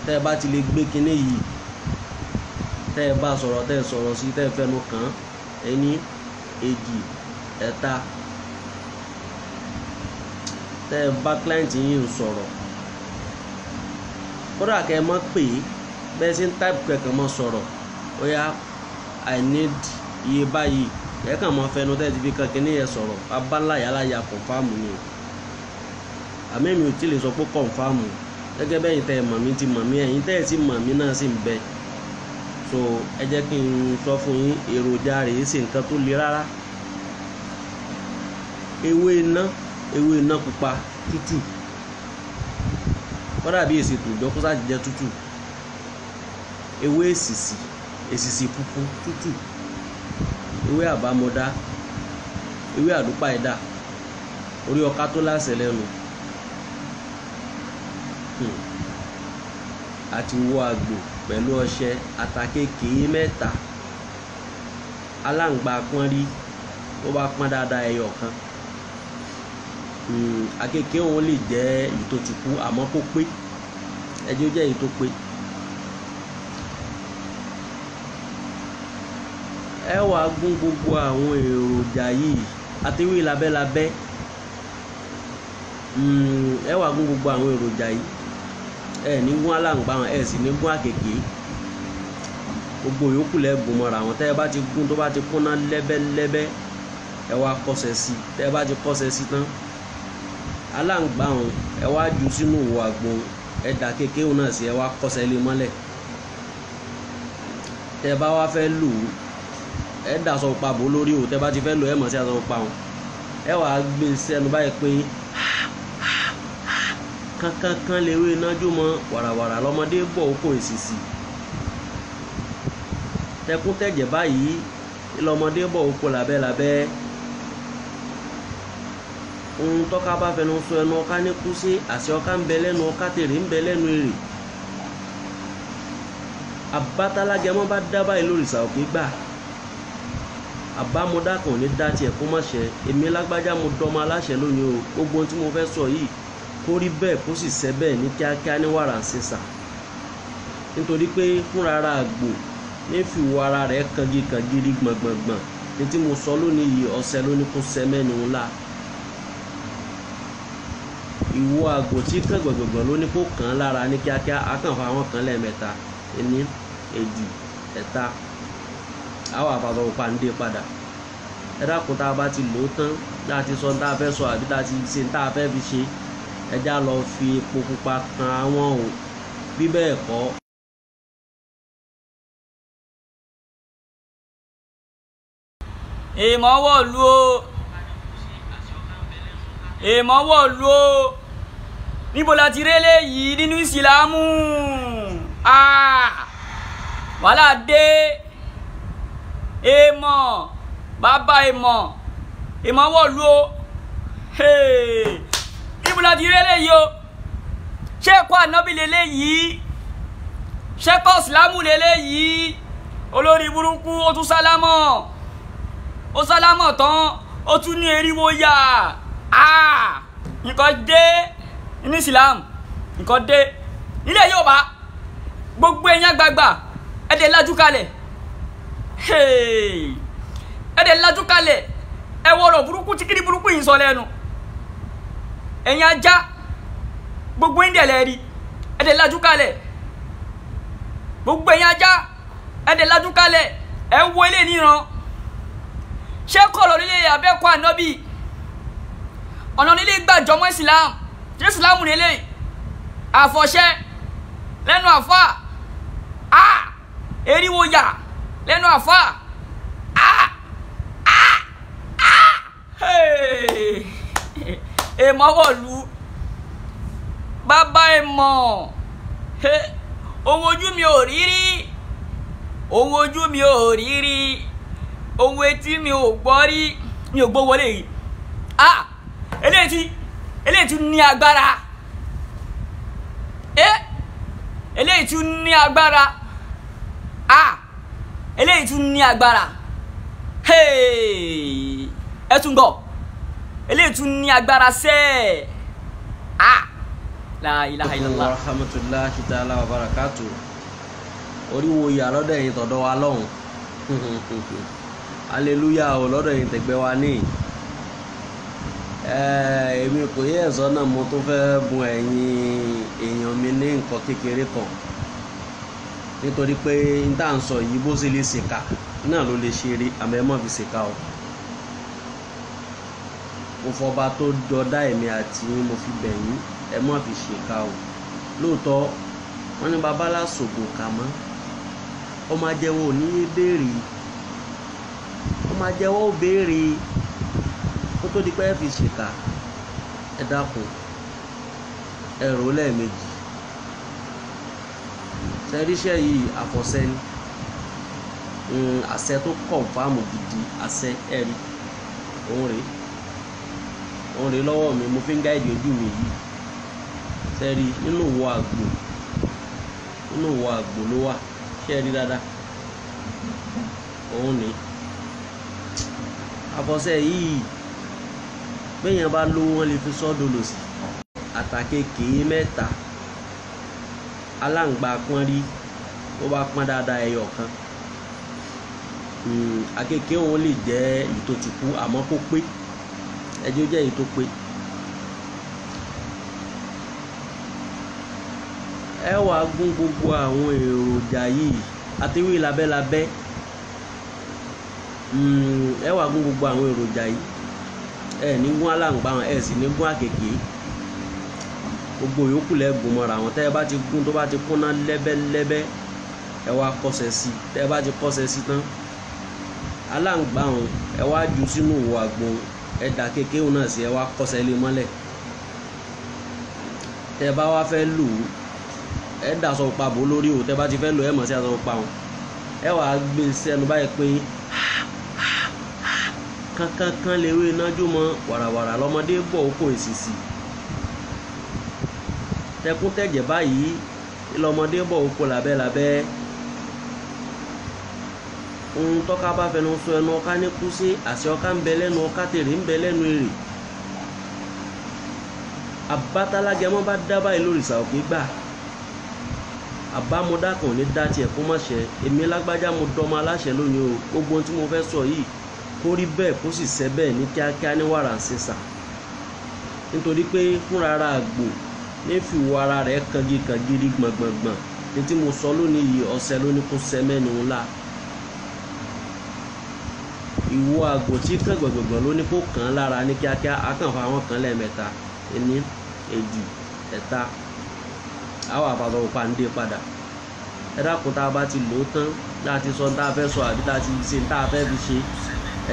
[SPEAKER 2] tẹ́ bá ti lè gbé kinní yìí, tẹ́ bá sọ̀rọ̀, tẹ́ sọ̀rọ̀ sí, tẹ́ fẹnu kàn án, ẹni èjì ẹ̀ta, tẹ́ ẹ bá client yín sọ̀rọ̀, kódà kẹ́ ẹ mọ̀ pé bẹ́ẹ̀ ṣe ń type kẹ̀kẹ́ mọ̀ sọ̀rọ̀, ó yá I need iye báyìí, ẹ kàn mọ́ fẹnu tẹ́ ẹ ti fi kan kínní yẹn sọ̀rọ̀, abáláyàláyà kọ̀nfàmù ni o. Àmì mi ò tí lè sọ pé kọ̀nfàmù, gẹ́gẹ́ bẹ́yìn tẹ́ ẹ mọ̀ mí ti mọ̀ mí, ẹ̀yin tẹ́ ẹ sì mọ̀ mí náà sì ń bẹ. So ẹ jẹ́ kí n sọ fún yín, èròjà rèé ṣe nǹkan tó le rárá. Ewé iná, ewé iná pupa tútù, kódà bí èsì tòjọ́ kó sáà jẹ́ tútù. Ewé èsìsì, èsìsì funfun tútù, ewé àbámọ̀dá, ewé àdúpàìdà, orí ọká tó láṣẹ lẹ́nu, àti wọ àgbò pẹ̀lú ọṣẹ àtàkékèé mẹ́ta, aláǹgbá pọ́n rí tó bá pọ́n dáadáa ẹyọ kan. Àkekèé òun lè jẹ́ èyí tó ti kú, àmọ́ kó pé, ẹjẹ́ ó jẹ́ èyí tó pé. Ẹ wàá gún gbogbo àwọn èròjà yìí àti ewé labẹ́labẹ́. Ẹ wàá gún gbogbo àwọn èròjà yìí, ẹ ní gún aláǹgbá wọn, ẹ sì ní gún àkekèé, gbogbo yòókù lẹ gún mọ́ra wọn. Tẹ́ ẹ bá ti gún tó bá ti kúnná lẹ́bẹ́lẹ́bẹ́, ẹ wá kọsẹ̀ sí i. Tẹ́ ẹ bá ti kọsẹ̀ sí i tán, aláǹgbá wọn ẹ wá jù sínú ìwọ àgbo, ẹ dà kékeré òun náà sí, ẹ wá kọsẹ̀ lé mọ́lẹ̀. Tẹ́ ẹ bá wá fẹ́ lò ó, ẹ dà aṣọ pupa bò lórí o. Tẹ́ ẹ bá ti fẹ́ lò, ẹ mọ̀ sí aṣọ pupa wọn, ẹ wá gbé sẹ́nu báyìí pé Kankankan lewé nájú mọ wàràwàrà lọmọdé bọ̀ oko èsìsì. Tẹkúntẹ̀jẹ̀ báyìí lọmọdé bọ̀ oko làbẹ́làbẹ́. Ohun tọ́ka bá fẹnu sọ ẹnu ọká ní kú sí, àṣẹ ọká ń bẹ lẹ́nu ọká, tèrè ń bẹ lẹ́nu èrè. Àbátálágẹmọ bá dá báyìí lórìṣà òkè gbà. Àbámọ̀dá kan ò ní dá tiẹ̀ kó má ṣe. Èmi lágbájá mo dọmọ aláṣẹ lónìí o. Gbogbo ohun tí mo fẹ́ sọ yìí kó rí bẹ́ẹ̀ kó sì ṣẹ bẹ́ẹ̀ ní kíákíá ní wàrà ń ṣèṣà. Nítorí pé fúnra ara àgbò ní fìwọ ara rẹ̀ kangi kangiri gbọ̀ngbọ̀ngbọ̀n. Ní tí mo sọ lónìí yìí ọ̀sẹ̀ lónìí kó ṣẹ mẹ́ni ńlá. Ìwọ àgbò tí kàn gbọ̀ngbọ̀ngbọ̀n lónìí kó kàn án lára ní kíákíá, á kàn fa àwọn kan lẹ́ẹ̀mẹ́ta, ení, èjì, ẹ̀ta. Á wà fàṣọ pupa ń dé padà. Ẹ dákun, tá a bá ti lò ó tán, tá a ti sọ ní tá a fẹ́ sọ àbí tá a ti ṣe ní tá a fẹ́ fi ṣe, ẹ já lọ fi epo pupa kan àwọn o. Bí bẹ́ẹ̀ kọ́.
[SPEAKER 1] Èèmọ̀ wọ̀lú o, èèmọ̀ wọ̀lú o. Níbo la ti rélé yìí nínú ìsìlámù? Wàhálà dé. Èèmọ̀ bàbá èèmọ̀, èèmọ̀ wọ̀lú o. Níbo la ti rélé yìí o? Ṣé ẹ̀kọ́ ànábì lélẹ̀ yìí? Ṣé ẹ̀kọ́ ìsìlámù lélẹ̀ yìí? Olórí burúkú ó tún sálámọ̀, ó sálámọ̀ tán, ó tún ní eriwo yà. Nǹkan dé ní Islam, nǹkan dé nílẹ̀ Yorùbá. Gbogbo ẹ̀yin àgbààgbà ẹ̀dẹ̀ lajú kalẹ̀, ẹ̀dẹ̀ lajú kalẹ̀. Ẹ wọ̀rọ̀ burúkú tí kiri burúkú yìí ń sọ lẹ́nu. Ẹ̀yin ajá gbogbo yín dẹ̀ lẹ́ẹ̀rí, ẹ̀dẹ̀ lajú kalẹ̀. Gbogbo ẹ̀yin ajá ẹ̀dẹ̀ lajú kalẹ̀. Ẹ̀ ń wo ilé níran. Ṣé kọ̀rọ̀ nílé abẹ́kọ̀ ànábì? Ọ̀nà nílé gbàjọmọ́ Islam. Ṣé Islam nílé àfọ̀ṣẹ́ lẹ́nu àfà? Eriwo yà lẹ́nu àfà. Èèmọ̀ wọ̀lú bàbá èèmọ̀. Ohun ojú mi ò rí rí, ohun ojú mi ò rí rí, ohun etí mi ò gbọ́ rí, mi ò gbọ́ wọlé yìí. Eléyìí tún ní agbára. Eléyìí tún ní agbára. Eléyìí tún ní agbára. Ẹ tún gbọ́, eléyìí tún ní agbára sẹ́ẹ̀. La ilaha illallah.
[SPEAKER 2] Wa rahmatullahi ta'ala wa barakatuh. Oríwo ìyá lọ́dọ̀ ẹ̀yin tọ̀dọ̀ wa lọ́hùn. Hallelujah o lọ́dọ̀ ẹ̀yin tẹ̀gbẹ́ wa ní. Èmi kò yẹ ẹ̀sọ́ náà, mo tún fẹ́ bùn ẹ̀yin èèyàn mi ní nǹkan kékeré kan. Nítorí pé n tá à ń sọ yìí bó ṣe lè ṣèkà náà ló lè ṣe eré, àmọ́ ẹ má fi ṣèkà o. Mo fọba tó dọdá èmi àti yín, mo fi bẹ̀ yín, ẹ má fi ṣèkà o. Lóòótọ́ wọ́n ní babalá ṣògùn kà mọ́, ọmọ ajẹ́wọ́ ò ní yé béèrè, ọmọ ajẹ́wọ́ ò béèrè kó tó di pé ẹ fi ṣèkà. Ẹ dákun, ẹ rò ó lẹ́ẹ̀mejì. Ṣẹ́ríṣẹ́ yìí àfọ̀ṣẹ ni, àṣẹ tó kọ̀nfàmù gidi, àṣẹ ẹ̀rí òun rèé, òun rèé lọ́wọ́ mi, mo fi ń gáìdì ojú mi yìí. Ṣẹ́rí nínú ìwọ àgbò, nínú ìwọ àgbò ló wà. Ṣé ẹ rí dáadáa? Òun ni àfọ̀ṣẹ yìí. Béèyàn bá lówó wọn lè fi sọ́dọ̀ lòsì. Àtàkékèé mẹ́ta, aláǹgbá pọ́n rí, ó bá pọ́n dáadáa ẹyọ kan. Àkekèé òun lè jẹ́ èyí tó ti kú, àmọ́ kó pé, ẹjọ́ jẹ́ èyí tó pé. Ẹ wàá gún gbogbo àwọn èròjà yìí àtiwí labẹ́labẹ́. Ẹ wàá gún gbogbo àwọn èròjà yìí. Ẹ ní gún aláǹgbá wọn, ẹ sì ní gún àkekèé. Gbogbo yòókù lẹ gún mọ́ra wọn. Tẹ́ ẹ bá ti gún tó bá ti kúnná lẹ́bẹ́lẹ́bẹ́, ẹ wá kọsẹ̀ sí i. Tẹ́ ẹ bá ti kọsẹ̀ sí i tán, aláǹgbá wọn ẹ wá jù sínú ìwọ àgbo, ẹ dà kékeré náà sí, ẹ wá kọsẹ̀ lé mọ́lẹ̀. Tẹ́ bá wá fẹ́ lò ó, ẹ dàsọ pupa bò lórí o. Tẹ́ bá ti fẹ́ lò ẹ mọ̀ sí aṣọ pupa wọn, ẹ wàá gbé sẹ́nu báyìí pé kankankan lewé inájú mọ, wàràwàrà lọmọdé bọ̀ oko èsìsì, tẹkún tẹ̀jẹ̀ báyìí lọmọdé bọ̀ oko làbẹ́làbẹ́. Ohun tọ́ka bá fẹnu sọ ẹnu ọká ní kú sí, àṣẹ ọká ń bẹ lẹ́nu ọká, tèrè ń bẹ lẹ́nu èrè. Àbátálágẹmọ bá dá báyìí lórìṣà òkè gbà, àbámọ̀dá kan ò ní dá tiẹ̀ kó má ṣe. Èmi lágbájá mo dọmọ aláṣẹ lónìí o. Gbogbo ohun tí mo fẹ́ sọ yìí kó rí bẹ́ẹ̀, kó sì ṣẹ bẹ́ẹ̀ ní kíákíá ní wàrà ń ṣèṣà, nítorí pé fúnra ara àgbò ní fìwọ ara rẹ̀ kangi kangiri gbọ̀ngbọ̀ngbọ̀n. Ní tí mo sọ lónìí yìí, ọ̀sẹ̀ lónìí kó ṣẹ mẹ́nu ńlá. Ìwọ àgbò tí kàn gbọ̀ngbọ̀ngbọ̀n lónìí kó kàn án lára ní kíákíá. Akànfà àwọn kan lẹ́ẹ̀mẹ́ta, ení, èjì, ẹ̀ta, àwọn àfàsọ òpá ń dé padà. Ẹ dákun, tá a bá ti lò ó tán, tá a ti sọ tá a fẹ́ sọ àbí tá a ti ṣe tá a fẹ́ fi ṣe,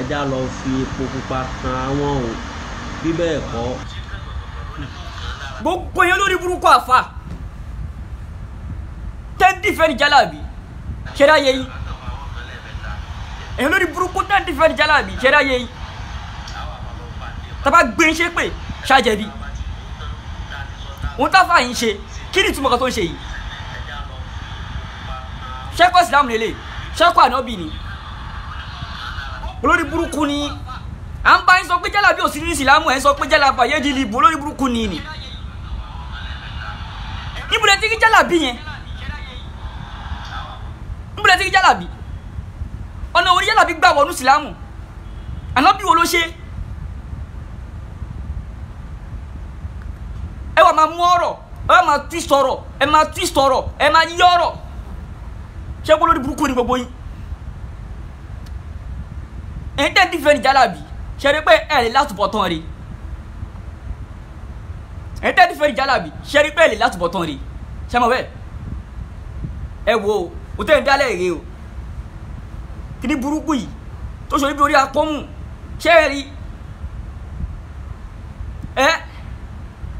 [SPEAKER 2] ẹ já lọ fi epo pupa kan àwọn o, bí bẹ́ẹ̀ kọ́.
[SPEAKER 1] Gbogbo yẹn lórí burúkú àfa tẹ́ǹtì fẹ́ ní jálàbí ṣẹ́dá yẹ yín. Èyàn lórí burúkú tẹ́ǹtì fẹ́ ní jálàbí ṣẹ́dá yẹ yín. Tábà gbé ń ṣe pé ṣàjẹ̀bi òun táfà yín ṣe, kí ni ìtumọ̀ kan tó ń ṣe yìí? Ṣẹ́kọ̀ ìsìlámù lélẹ̀, ṣẹ́kọ̀ ànábì ni, olórí burúkú ni. À ń bá yín sọ pé jálàbí ò sí ní ìsìlámù, ẹ̀ ń sọ pé jálàbí ayédìlì ìbò, olórí burúkú ni ni. Níbo lẹ ti rí jálàbí yẹn? Níbo lẹ ti rí jálàbí? Ọ̀nà orí jálàbí gbà wọnú ìsìlámù? Ànábì wo ló ṣe? Ẹ wà máa mú ọ̀rọ̀, ẹ wà máa twist ọ̀rọ̀, ẹ máa twist ọ̀rọ̀, ẹ máa yí ọ̀rọ̀. Ṣé kó lórí burúkú ni gbogbo yín? Ẹ̀yin tẹ́ ń dífẹ́ ní jálàbí, ṣe rí pé ẹ̀ lè látúbọ̀ tán rí. Ẹ̀yin tẹ́ ń dífẹ́ ní jálàbí, ṣe rí pé ẹ̀ lè látúbọ̀ tán rí. Ṣé mo bẹ́ẹ̀? Ẹ wo o tẹ́ ń dálẹ̀ èrè o. Kí ni burúkú yìí tó ṣe orí bí orí apọ́mù? Ṣé ẹ rí? Ẹ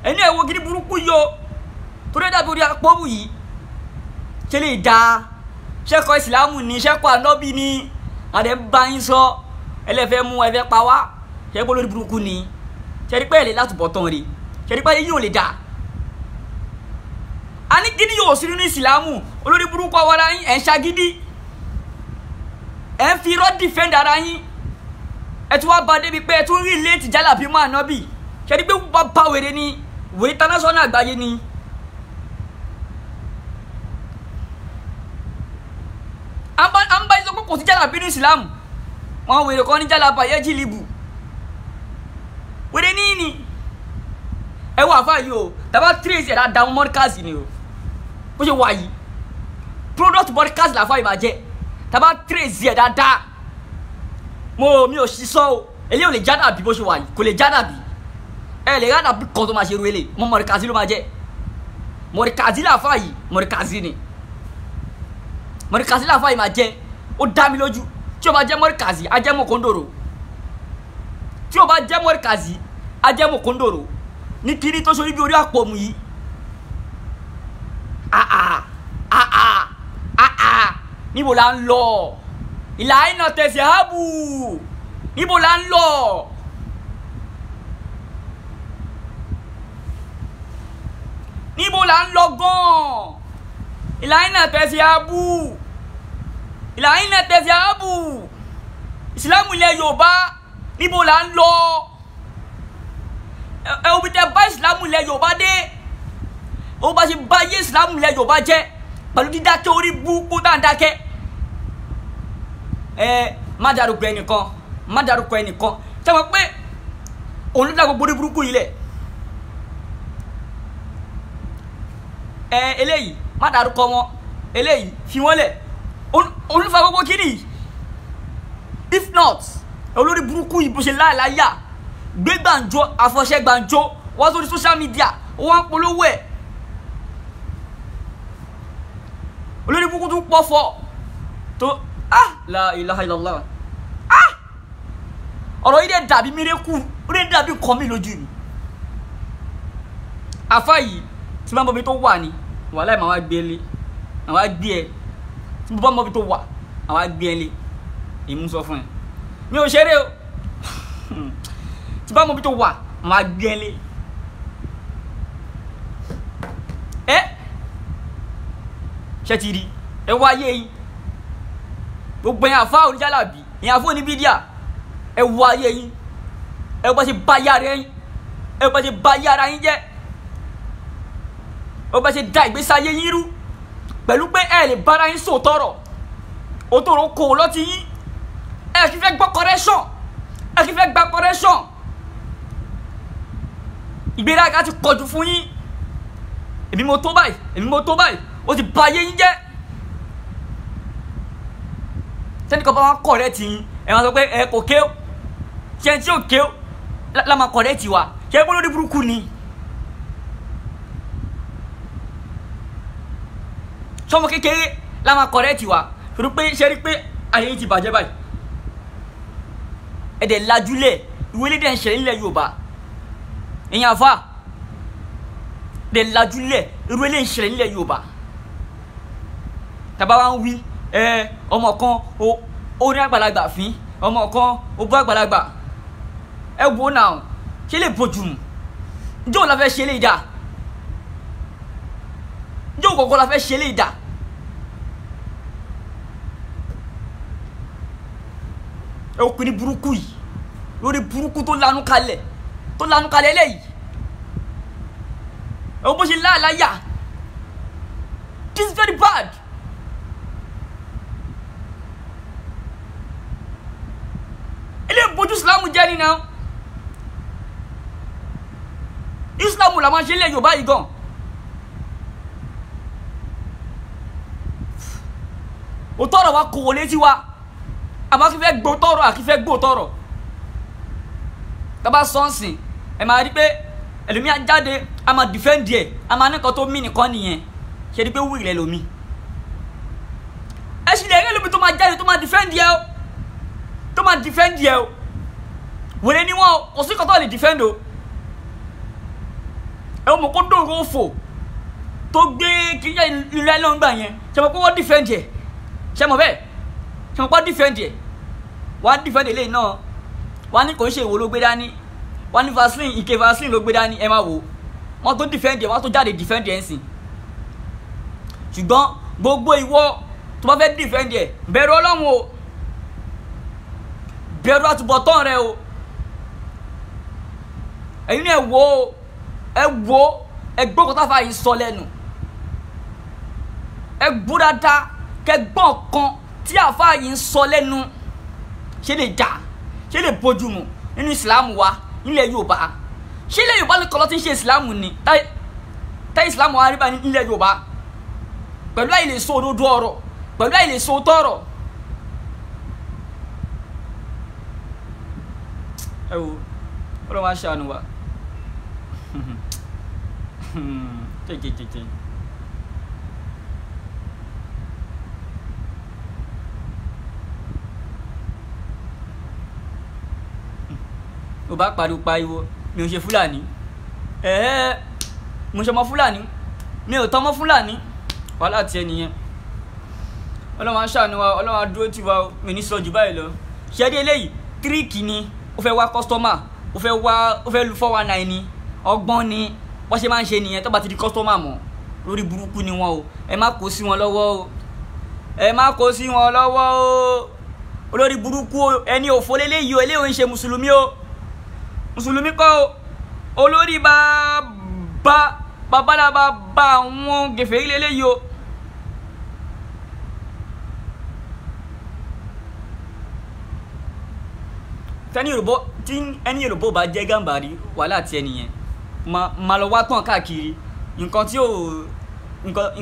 [SPEAKER 1] ẹni ẹ wo kí ni burúkú yìí o, torí ẹ dàbí orí apọ́mù yìí. Ṣé lè dáa? Ṣẹ́kọ̀ ìsìlámù ni, ṣẹ́kọ̀ ànábì ni, àdé ń bá yín sọ, ẹlẹ́fẹ́ mú ẹfẹ́ pa wá. Ṣe pé lórí burúkú ni? Ṣe rí pé ẹ̀ lè látúbọ̀ tán rí? Ṣe rí pé yóò lè dà? A ní kíni yóò sí nínú ìsìlámù? Olórí burúkú ọwọ́ ara yín, ẹ̀ ń ṣagídí, ẹ̀ ń fi irọ́ defend ara yín. Ẹ̀ tún wá ba débi pé ẹ̀ tún rí léètì jálàbí mọ́ ànábì. Ṣe rí pé wọ́n bá wèrè ni, wèrè international àgbáyé ni. À ń bá yín sọ pé kò sí jálàbí ní ìsìlámù, wọn wèrè kan ní jálàbí ayéjìlìbù, wèrè ní ní. Ẹ wọ àfa yìí o, tàbá trace ẹ̀ dáadáa mọ́ríkàsì ni o, bó ṣe wà yìí product mọ́ríkàsì làfa yìí máa jẹ́. Tàbá trace ẹ̀ dáadáa, mo mi ò ṣiṣọ́ o, eléyìí ò lè jádàbí bó ṣe wà yìí, kò lè jádàbí. Ẹ lè rádàbí kan tó máa ṣe irú eléyìí mọ́, mọ́ríkàsì ló máa jẹ́. Mọ́ríkàsì làfa yìí, mọ́ríkàsì ni, mọ̀ríkàsí làfà yìí máa jẹ́. Ó dá mi lójú, tí o bá jẹ́ mọ̀ríkàsí á jẹ́ mọ̀kóńdòrò, tí o bá jẹ́ mọ̀ríkàsí á jẹ́ mọ̀kóńdòrò. Ní kiri tó ṣorí bí orí àpòmù yìí. Àà àà àà, níbo la ń lọ? Ìlà iná tẹ̀sí ààbù, níbo la ń lọ? Níbo la ń lọ gan-an? Ìlà iná tẹ̀sí ààbù, ìlà iná tẹ̀sí ààbù. Ìsìlámù ilẹ̀ Yorùbá, níbo là ń lọ? Ẹ omi tẹ bá ìsìlámù ilẹ̀ Yorùbá dé, ó bá ṣe bá yé ìsìlámù ilẹ̀ Yorùbá jẹ́ pẹ̀lú dídákẹ́ orí búkú tá à ń dákẹ́. Ẹ má dárúkọ ẹnìkan, má dárúkọ ẹnìkan. Ṣé wọn pé òun ló dá gbogbo orí burúkú yìí lẹ̀? Ẹ eléyìí má dárúkọ wọn, eléyìí fi wọn lẹ̀, olùfà gbogbo kiri. If not, olórí burúkú yìí bó ṣe láìláyà gbé gbàǹjo, àfọ̀ṣẹ gbàǹjo wá sórí social media, wọ́n ń polówó ẹ̀. Olórí burúkú tún pọ̀fọ̀ tó ah la ilaha illallah. Ah, ọ̀rọ̀ yìí dẹ̀ dàbí mírẹ́kù, ó dẹ̀ dàbí nǹkan mi lójú mi. Àfa yìí Tí bá mọ ibi tó wà ní wàhálà màá wá gbé lé, màá wá gbé ẹ. Tí mo bá mọ ibi tó wà, màá wá gbé ẹ lé. Èmi ń sọ fún ẹ, mi ò ṣeré o. Tí bá mọ ibi tó wà, màá gbé ẹ lé. Ẹ ṣe ti rí ẹ wá ayé yín, gbogbo yẹn àfa oníjàlábì, ìyẹn àfọ oníbídíà, ẹ wá ayé yín, ẹ bá ṣe bá yára yín, ẹ bá ṣe bá yára yín jẹ́, ẹ bá ṣe da ìgbésí ayé yín rú pẹ̀lú pé ẹ lè bára yín sòtọ̀rọ̀, òtòrò kò lọ́tí yín, ẹ kì í fẹ́ gbọ́ correction, ẹ kì í fẹ́ gba correction, ìgbéraga ti pọ̀jù fún yín. Èmi mo tó báyìí, èmi mo tó báyìí, ó ti bà ayé yín jẹ́. Tẹ́nìkan bá wọn correct yín, ẹ máa sọ pé ẹ kò ké o, ṣe tí ò ké o la máa correct wa, ṣe é lórí burúkú ni. Sọmọ kékeré la máa correct wa, torí pé ṣe rí pé ayé yín ti bàjẹ́ báyìí. Ẹ dẹ̀ lajúlẹ̀, ìwé lédè ń ṣẹlẹ̀ nílẹ̀ Yorùbá, ìyẹn àfa dẹ̀ lajúlẹ̀, ìwé lédè ń ṣẹlẹ̀ nílẹ̀ Yorùbá. Tàbá wa ń wí ẹ ọmọ kan ó ní àgbàlagbà fín, ọmọ kan ó bú àgbàlagbà, ẹ wo náà ṣé lè bójú mu? Ǹjẹ́ òun la fẹ́ ṣe lè dà? Ǹjẹ́ òun kọ̀ọ̀kan la fẹ́ ṣe lè dà? Ẹ ọkùnrin burúkú yìí, lórí burúkú tó lanu kalẹ̀, tó lanu kalẹ̀ eléyìí, ẹ wo bó ṣe láàláyà. This is very bad. Ilé ìbojú Islam jẹ́ ni náà. Islam la máa ṣe ilé Yorùbá yìí gan. Òótọ́ ọ̀rọ̀ wa kò wọlé sí wa, àmọ́ kí fẹ́ gbọ́ tọ̀rọ̀, àkí fẹ́ gbọ́ tọ̀rọ̀. Tábà sọ́ọ̀sìn, ẹ máa rí pé ẹlòmíà jáde, a máa defend ẹ̀, a máa ní nǹkan tó mí nìkan nìyẹn. Ṣe rí pé wíìrì ẹlòmíì. Ẹ sì lè rí ẹlòmíì tó máa jáde tó máa defend ẹ o, tó máa defend ẹ o. Wèrè ni wọn o, kò sí nǹkan tó lè defend o. Ẹ wọ́n mọ̀ kó dòrò òfò tó gbé kí ilé ẹ̀ lọ́ngbà yẹn, ṣe mọ̀ pé wọ́n defend ẹ̀, ṣe mọ̀ bẹ́ẹ̀, ṣe mọ̀ pé wọ́n defend ẹ̀, wọ́n á defend eléyìí náà, wọ́n á ní kò ń ṣe ìwò ló gbé dání, wọ́n á ní vaseline, ike vaseline ló gbé dání, ẹ máa wò wọ́n tó defend ẹ̀, wọ́n á tó jáde defend ẹ̀ ń sìn. Ṣùgbọ́n gbogbo ìwọ tó bá fẹ́ defend ẹ̀, bẹ̀rù Ọlọ́run o, bẹ̀rù àtúbọ̀tán rẹ o. Ẹ̀yin náà ẹ wò ó, ẹ wò ó, ẹ gbọ́ kó táfà yìí sọ lẹ́nu, ẹ gbọ́ dáadáa kẹgbọ́n kan tí àfáà yìí ń sọ lẹ́nu. Ṣé lè dà, ṣé lè bójú mu nínú ìsìlámù wa nílẹ̀ Yorùbá? Ṣé ilẹ̀ Yorùbá lè kọ́ lọ́ tí ń ṣe ìsìlámù ni? Tá ìsìlámù wa rí bá nílẹ̀ Yorùbá pẹ̀lú àìlè sọ òdodo ọ̀rọ̀, pẹ̀lú àìlè sọ òótọ́ ọ̀rọ̀. Ẹ wo, Ọlọ́run á ṣàánú wa. Tètè. Ó bá pariwo pariwo, mi ò ṣe Fúlàní, ẹ̀ẹ́ mo ṣe ọmọ Fúlàní, mi ò tọmọ Fúlàní, wàhálà tiẹ̀ nìyẹn. Ọlọ́run á ṣàánú wa, Ọlọ́run á dúró tì wá o, mi ní sọ jù báyìí lọ. Ṣé dé eléyìí tíríkì ni, ó fẹ́ wá kọ́sítọ́mà, ó fẹ́ wá, ó fẹ́ lu 419 ni, ọgbọ́n ni wọ́n ṣe máa ń ṣe nìyẹn. Tó bá ti di kọ́sítọ́mà mọ̀, lórí burúkú ni wọn o, ẹ má kó sí wọn lọ́wọ́ o, ẹ má kó sí wọn lọ́wọ́ o, olórí burúkú o, ẹni òfò léléyìí o, eléyìí ò ń ṣe mùsùlùmí o, mùsùlùmí kọ́ o, olórí bàbá babalaba bá àwọn gèfèrí léléyìí o. Tẹ́ni Yorùbá, tí ẹni Yorùbá bá jẹ́ Gàmbàrí, wàhálà tiẹ̀ nìyẹn. Máa lọ wá tán káàkiri, nǹkan tí ò,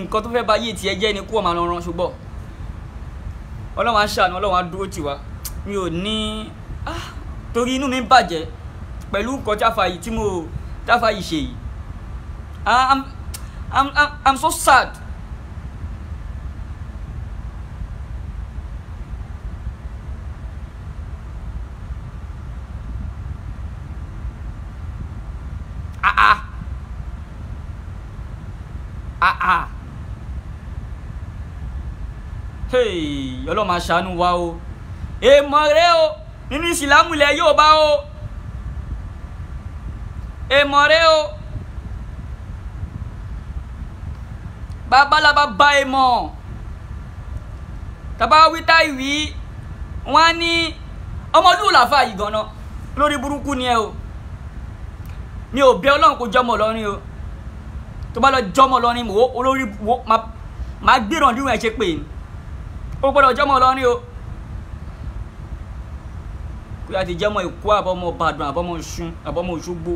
[SPEAKER 1] nǹkan tó fẹ́ bá yé tiẹ̀ jẹ́ ni kó o máa lọ ran ṣùgbọ́n. Ọlọ́run á ṣàánú, Ọlọ́run á dúró tì wá. Mi ò ní, torí inú mi ń bàjẹ́ pẹ̀lú nǹkan tí àfàyè tí mo, tí àfàyè ṣe yìí. I'm so sad. Hey, Ọlọ́run máa ṣàánú wa o. Èèmọ̀ rẹ o nínú ìsìlámù ilẹ̀ Yorùbá o. Èèmọ̀ rẹ o. Babalaba bá èèmọ̀. Tàbá wí táì wí, wọ́n á ní ọmọdún làfà yìí gan-an lórí burúkú ni ẹ o. Mi ò bẹ̀ Ọlọ́run kó jọmọ lọ́rin o. Tó bá lọ jọmọ lọ́rin wo olórí wo máa gbéràn ẹ̀ ṣe pé ní. Ó gbọ́dọ̀ jọmọ lọ́rin o. Kó yá ti jẹ́mọ Èkó àbọ̀mọ Ìbàdàn àbọ̀mọ Ọ̀ṣun àbọ̀mọ Òṣogbo.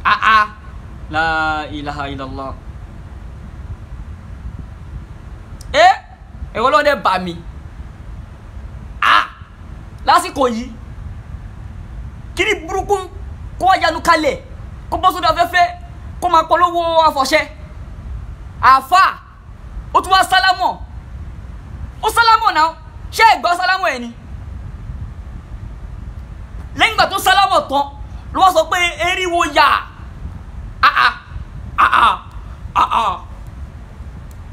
[SPEAKER 1] Ah, la ilaha illallah. Ẹ̀rọ lọ́dẹ bà mí. Ah, lásìkò yìí kí ni burúkú kó wá yanu kalẹ̀ kó bọ́ sódò afẹ́fẹ́ kó máa polówó àfọ̀ṣẹ. Àfà ó tún wá sálámọ̀, ó sálámọ̀ náà, ṣé ẹ gbọ́ sálámọ̀ ẹ̀ ni? Lẹ́yìn ìgbà tó sálámọ̀ tán ló wá sọ pé eriwo yà. Ah ah ah ah.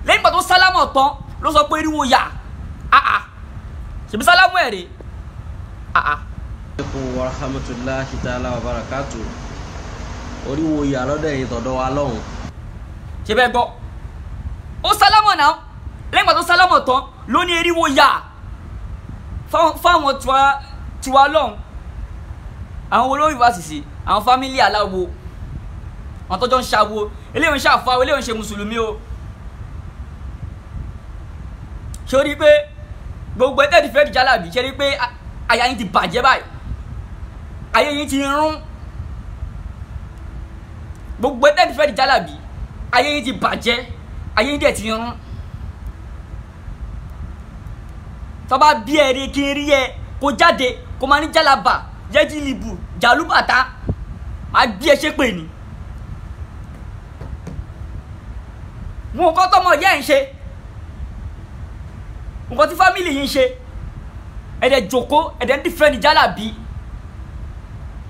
[SPEAKER 1] Lẹ́yìn ìgbà tó sálámọ̀ tán ló sọ pé eriwo yà. Ah ah. Ṣèbí sálámọ̀ ẹ̀ rè. Ah ah.
[SPEAKER 2] Alaikum wa rahmatulahi ta'ala wa barakatu. Oríwo yà lọ́dọ̀ ẹ̀yin tọ̀dọ̀ wa lọ́hùn.
[SPEAKER 1] Ṣé bẹ́ẹ̀ gbọ́? Ó sálámọ̀ náà, lẹ́yìn ìgbà tó sálámọ̀ tán ló ní eriwo yà fáwọn tiwa lọ́hùn. Àwọn olórí ìfàsìsì, àwọn fámílì aláwo, àwọn tọ́jọ́ ń ṣàwo, eléyìí ń ṣàfà, eléyìí ń ṣe mùsùlùmí o. Ṣé o rí i pé gbogbo ẹ̀ tẹ́tí fẹ́ẹ́ di jálàbí, ṣé o rí i pé àyà yín ti bàjẹ́ báyìí, ayé yín ti rún. Gbogbo ẹ̀ tẹ́tí fẹ́ẹ́ di jálàbí, ayé yín ti bàjẹ́, ayé yín dẹ̀ ti rún. Tó bá bí ẹ rí kí n rí ẹ kó jáde kó máa ní jálàbà jẹ́jìlìbù jàlúbàtà, máa bí ẹ ṣépè ni. Mo nǹkan tọmọ ìyá ẹ̀ ń ṣe, nǹkan tí fámìlì yìí ń ṣe, ẹ̀dẹ̀ jòkó ẹ̀dẹ̀ ń dífẹ́ǹdì jálàbí.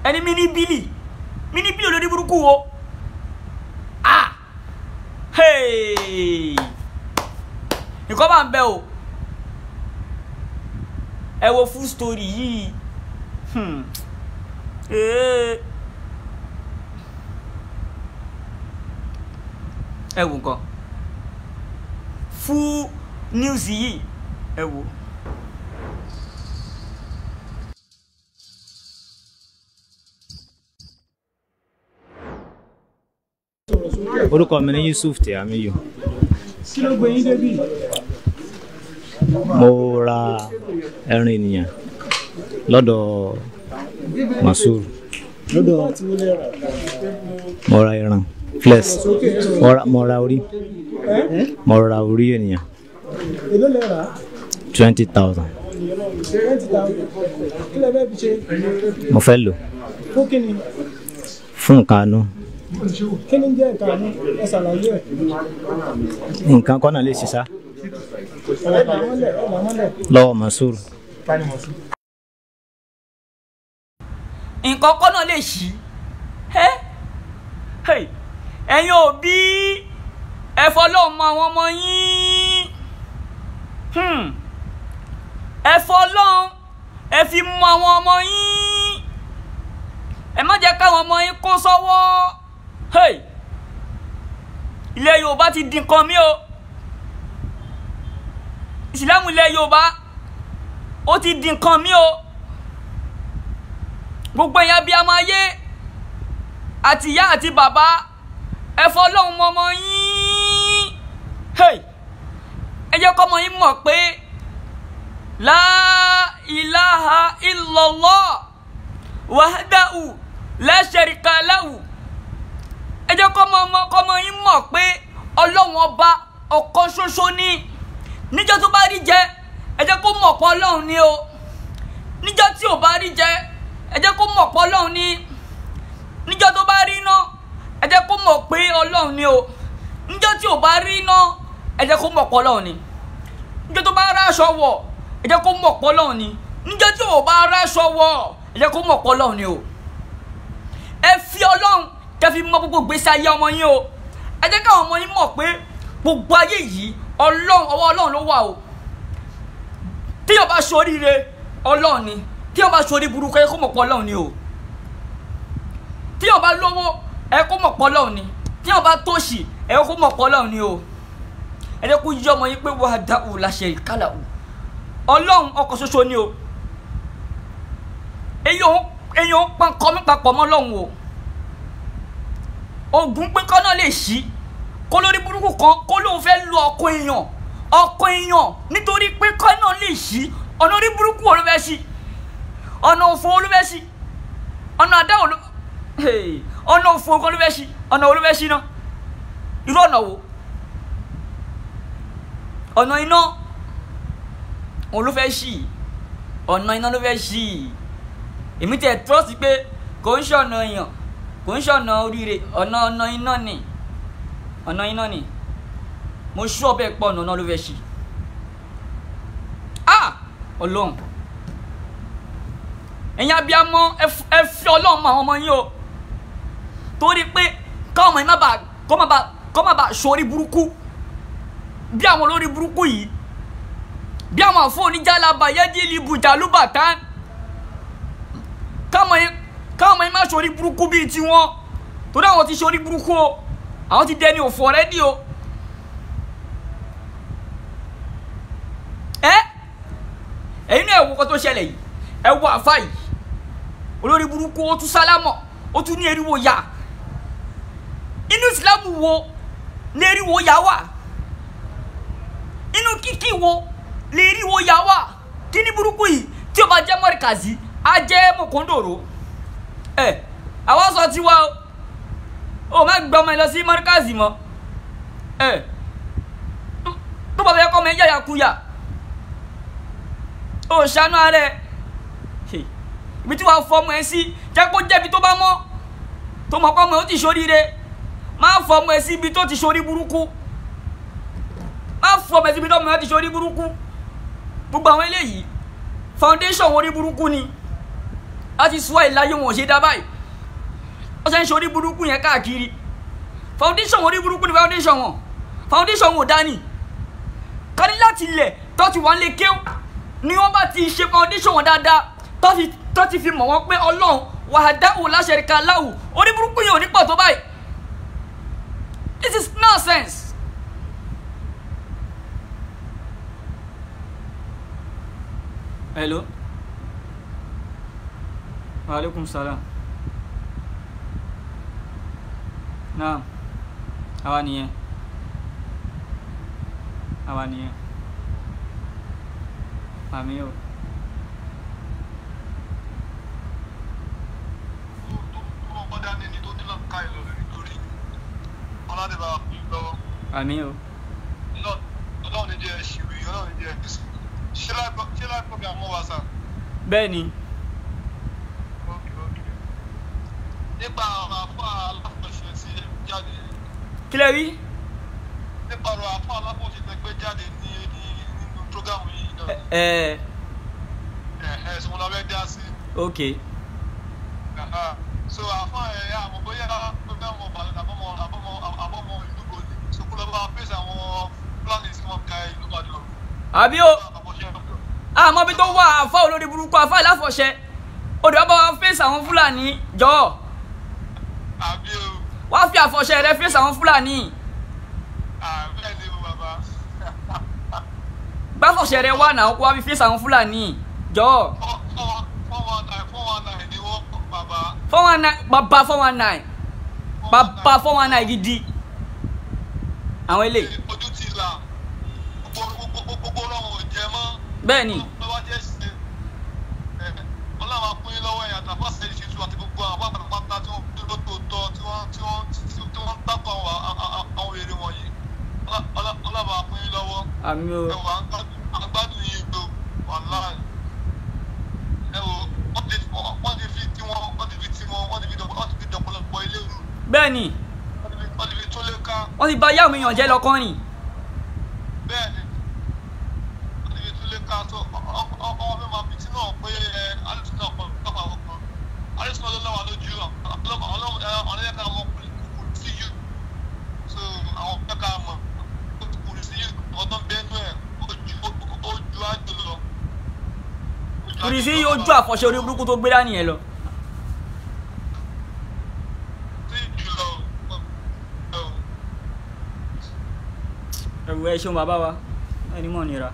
[SPEAKER 1] Ẹni míníbílì míníbílì olórí burúkú wo. Ah, hey, nǹkan bá ń bẹ o. Ẹ wo full story yìí. Ẹ wo nǹkan full news yìí, ẹ wo.
[SPEAKER 3] Orúkọ mi ni Yusuf Tìámíyù.
[SPEAKER 4] Kí ló gbé yín débí?
[SPEAKER 3] Mo ra ẹran ènìyàn lọ́dọ̀ Masur.
[SPEAKER 4] Lọ́dọ̀ tí ó lè rà.
[SPEAKER 3] Mo ra ẹran flex. Mo ra orí. Mo ra orí ènìyàn.
[SPEAKER 4] Èló lẹ rà?
[SPEAKER 3] 20,000.
[SPEAKER 4] 20,000. Kí lẹ fẹ́ fi ṣe?
[SPEAKER 3] Mo fẹ́ lò.
[SPEAKER 4] Fún kí ni?
[SPEAKER 3] Fún nǹkan àánú.
[SPEAKER 4] Kí ni jẹ́ nǹkan àánú? Ẹ ṣàlàyé ẹ̀.
[SPEAKER 3] Nǹkan kọ́nà lè ṣiṣá.
[SPEAKER 4] Ẹ là mọ́lẹ̀, ẹ là mọ́lẹ̀.
[SPEAKER 3] Lọ́wọ́ Masur.
[SPEAKER 1] Nǹkan kọ́nà lè ṣí. Ẹ̀yin òbí ẹ fọlọ́run mọ àwọn ọmọ yín. Ẹ fọlọ́run ẹ fi mọ àwọn ọmọ yín. Ẹ má jẹ́ káwọn ọmọ yín kó sọ́wọ́. Ilẹ̀ Yorùbá ti di nǹkan mi o. Ìsìlámù ilẹ̀ Yorùbá ó ti di nǹkan mi o. Gbogbo ẹ̀yin abiyamọ ayé àti ìyá àti bàbá ẹ fọlọ́run mọ ọmọ yín. Ẹ jẹ́ kọ́mọ yín mọ̀ pé la ilaha illallah wahdahu la sharika lahu. Ẹ jẹ́ kọ́mọ yín mọ̀ pé Ọlọ́run ọba ọ̀kan ṣoṣo ni. Níjọ́ tó bá rí jẹ ẹ jẹ́ kó mọ̀ pé Ọlọ́run ni o. Níjọ́ tí ò bá rí jẹ ẹ jẹ́ kó mọ̀ pé Ọlọ́run ni. Níjọ́ tó bá rí iná ẹ jẹ́ kó mọ̀ pé Ọlọ́run ni o. Níjọ́ tí ò bá rí iná ẹ jẹ́ kó mọ̀ pé Ọlọ́run ni. Níjọ́ tó bá ráṣọ wọ̀ ẹ jẹ́ kó mọ̀ pé Ọlọ́run ni. Níjọ́ tí ò bá ráṣọ wọ̀ ẹ jẹ́ kó mọ̀ pé Ọlọ́run ni o. Ẹ fi Ọlọ́run kẹ́ fi mọ gbogbo gbèsè ayé ọmọ yín o. Ẹ jẹ́ káwọn ọmọ yín mọ̀ pé gbogbo ayé yìí Ọlọ́run, ọwọ́ Ọlọ́run ló wà o. Téèyàn bá ṣoríire Ọlọ́run ni, téèyàn bá ṣorí burúkú ẹ kó mọ̀ pé Ọlọ́run ni o. Téèyàn bá lówó ẹ kó mọ̀ pé Ọlọ́run ni, téèyàn bá tòṣì ẹ kó mọ̀ pé Ọlọ́run ni o. Ẹ jẹ́ kó yí ọmọ yín pé wahdahu la sharika lahu, Ọlọ́run ọ̀kan ṣoṣo ni o. Èyàn ń pa nǹkan mi papọ̀ mọ́ Ọlọ́run o. Ogun pé kọ́ náà lè ṣí kó lórí burúkú kan kó lóun fẹ́ lu ọkọ èèyàn, ọkọ èèyàn, nítorí pé kọ́ náà lè ṣí. Ọ̀nà orí burúkú wo ló fẹ́ ṣí? Ọ̀nà òfò wo ló fẹ́ ṣí? Ọ̀nà àdá wo ló, ọ̀nà òfò kan ló fẹ́ ṣí? Ọ̀nà wo ló fẹ́ ṣí náà? Irú ọ̀nà wo? Ọ̀nà iná òun ló fẹ́ ṣí, ọ̀nà iná ló fẹ́ ṣí. Èmi tẹ̀ trọ́sì pé kò ń ṣọ̀nà èèyàn, kò ń ṣọ̀nà oríire, ọ̀nà iná ni, ọ̀nà iná ni. Mo ṣú ọbẹ̀ pọ̀, ọ̀nà náà ló fẹ́ ṣí. Ah, Ọlọ́run, ẹ̀yin abiyamọ, ẹ fi Ọlọ́run mọ àwọn ọmọ yín o, torí pé káwọn ọmọ yín má bàa kọ́ má bàa ṣorí burúkú bí àwọn olórí burúkú yìí, bí àwọn àfọ oníjàlábà yẹ́dí ibùdó tán. Káwọn ọmọ yín má ṣorí burúkú bíi tiwọn, torí àwọn ti ṣorí burúkú o, àwọn ti dẹni òfò ọ̀rẹ́dì o. Ẹ ẹ̀yin náà ẹ wo nǹkan tó ṣẹlẹ̀ yìí, ẹ wo àfa yìí olórí burúkú, ó tún sálámọ̀, ó tún ní eriwo ya. Inú ìsìlámù wo ní eriwo ya wà? Inú kíkí wo lè eriwo ya wà? Kí ní burúkú yìí tí ó bá jẹ́ mọ́ríkàzí á jẹ́ mọ̀kóńdòrò. Ẹ àwọn sọ tiwa o, ó má gbé ọmọ ẹ lọ sí mọ́ríkàzí mọ́. Ẹ tó bá fẹ́ kọ́ ọmọ ẹ yàyà kuyà, ó ṣàánú ara ẹ. Ibi tí wàá fọ ọmọ ẹ sí, jẹ́ kó jẹ́bi tó bá mọ́, tó mọ̀ kọ́ ọmọ ẹ ó ti ṣoríire. Má fọ ọmọ ẹ sí ibi tó ti ṣorí burúkú, má fọ ọmọ ẹ sí ibi tó ọmọ ẹ ti ṣorí burúkú. Gbogbo àwọn eléyìí foundation orí burúkú ni. A ti sọ ìláyé wọn ò ṣe dá báyìí, wọ́n ṣe ń ṣorí burúkú yẹn káàkiri. Foundation orí burúkú ni foundation wọn, foundation wọn ò dání. Kárí láti ilẹ̀ tó ti wà ń lè kéw ni wọ́n bá ti ṣe foundation wọn dáadáa, tó ti fi mọ̀ wọ́n pé Ọlọ́run wahdahu la sharika lahu, orí burúkú yẹn ò ní pọ̀ tó báyìí. This is nonsense. Hello. Wa alaikum salam. Naam. Àwa nìyẹn. Àwa nìyẹn. Àmín o. Àmín o.
[SPEAKER 5] Ọlọ́run ní jẹ́ ṣìwì, Ọlọ́run ní jẹ́ ṣé láìpẹ́ bí àwọn wà sá.
[SPEAKER 1] Bẹ́ẹ̀ ni.
[SPEAKER 5] Nípa ọ̀rọ̀ àfọ́ aláfọ̀ṣe tí jáde.
[SPEAKER 1] Kí lẹ wí?
[SPEAKER 5] Nípa ọ̀rọ̀ àfọ́ aláfọ̀ṣe tẹ gbé jáde ní nínú prógámù yìí náà.
[SPEAKER 1] Ẹ
[SPEAKER 5] ẹ sọ wọn lọ fẹ́ dá sí.
[SPEAKER 1] Ok.
[SPEAKER 5] So àfọ́ ẹ̀ àmọ́ bóyá bóyá ọmọ Ìbàdàn àbọ̀mọ ìlú kò ní. So kó lọ bá fèsì àwọn fúlàní tí wọ́n ka ìlú Ìbàdàn.
[SPEAKER 1] Àbí o, àmọ́ bí tó wà àfọ́ olórí burúkú àfọ́ aláfọ̀ṣẹ odò ọba wa fèsì àwọn fúlàní jọ.
[SPEAKER 5] Àbí o.
[SPEAKER 1] Wá fi àfọ̀ṣẹ rẹ fèsì àwọn fúlàní.
[SPEAKER 5] Àbẹ́ẹ̀ ni o bàbá.
[SPEAKER 1] Gbáfọ̀ṣẹ rẹ wà náà kó wá fi fèsì àwọn fúlàní jọ.
[SPEAKER 5] 419 419 ni wọ́n bàbá.
[SPEAKER 1] 419 bàbá 419 bàbá 419 gidi. Àwọn eléyìí.
[SPEAKER 5] Ojú ti là gbogbo ọlọ́run ò jẹ mọ́.
[SPEAKER 1] Bẹ́ẹ̀ ni.
[SPEAKER 5] Lọ́wọ́ jẹ́ ṣe ọlọ́run á kún yín lọ́wọ́ ẹ̀yà tàbá ṣe ìṣètò àti gbogbo àwọn àpàtàpàtà tí wọ́n dúró tó tọ́ tí wọ́n tí wọ́n tí wọ́n dákọ̀ àwọn èrè wọ̀nyí. Ọlọ́run á kún yín lọ́wọ́.
[SPEAKER 1] Àmín o.
[SPEAKER 5] Ẹ wò à ń gbádùn yín o wàláì. Ẹ wò wọ́n ti fi tí wọ́n wọ́n ti fi tí wọ́n wọ́n ti fi dọ̀pọ̀lọpọ̀ ilé rú.
[SPEAKER 1] Bẹ́ẹ̀ ni.
[SPEAKER 5] Wọ́n ti fi tún lé ká.
[SPEAKER 1] Wọ́n ti bà yá àwọn èèyàn jẹ́ lọ́kàn rìn.
[SPEAKER 5] Bẹ́ẹ̀ ni ká tó ọmọ mi máa fi tí náà pé ẹ alùsùn náà pọ̀ lọ́pàá ọkàn alùsùn náà ló lọ́wọ́ lójú Ọlọ́run ká mọ̀ kò sí yù. So àwọn fẹ́ ká mọ̀ kò sí yù ọtọ́ bẹ́ẹ̀ nú ẹ̀ ó ju àjò lọ.
[SPEAKER 1] Kùrìsì yóò ju àfọ̀ṣẹ orí burúkú tó gbé dání yẹn lọ. Ẹ̀wù ẹ ṣeun bàbá wa ẹni mọ̀ nira.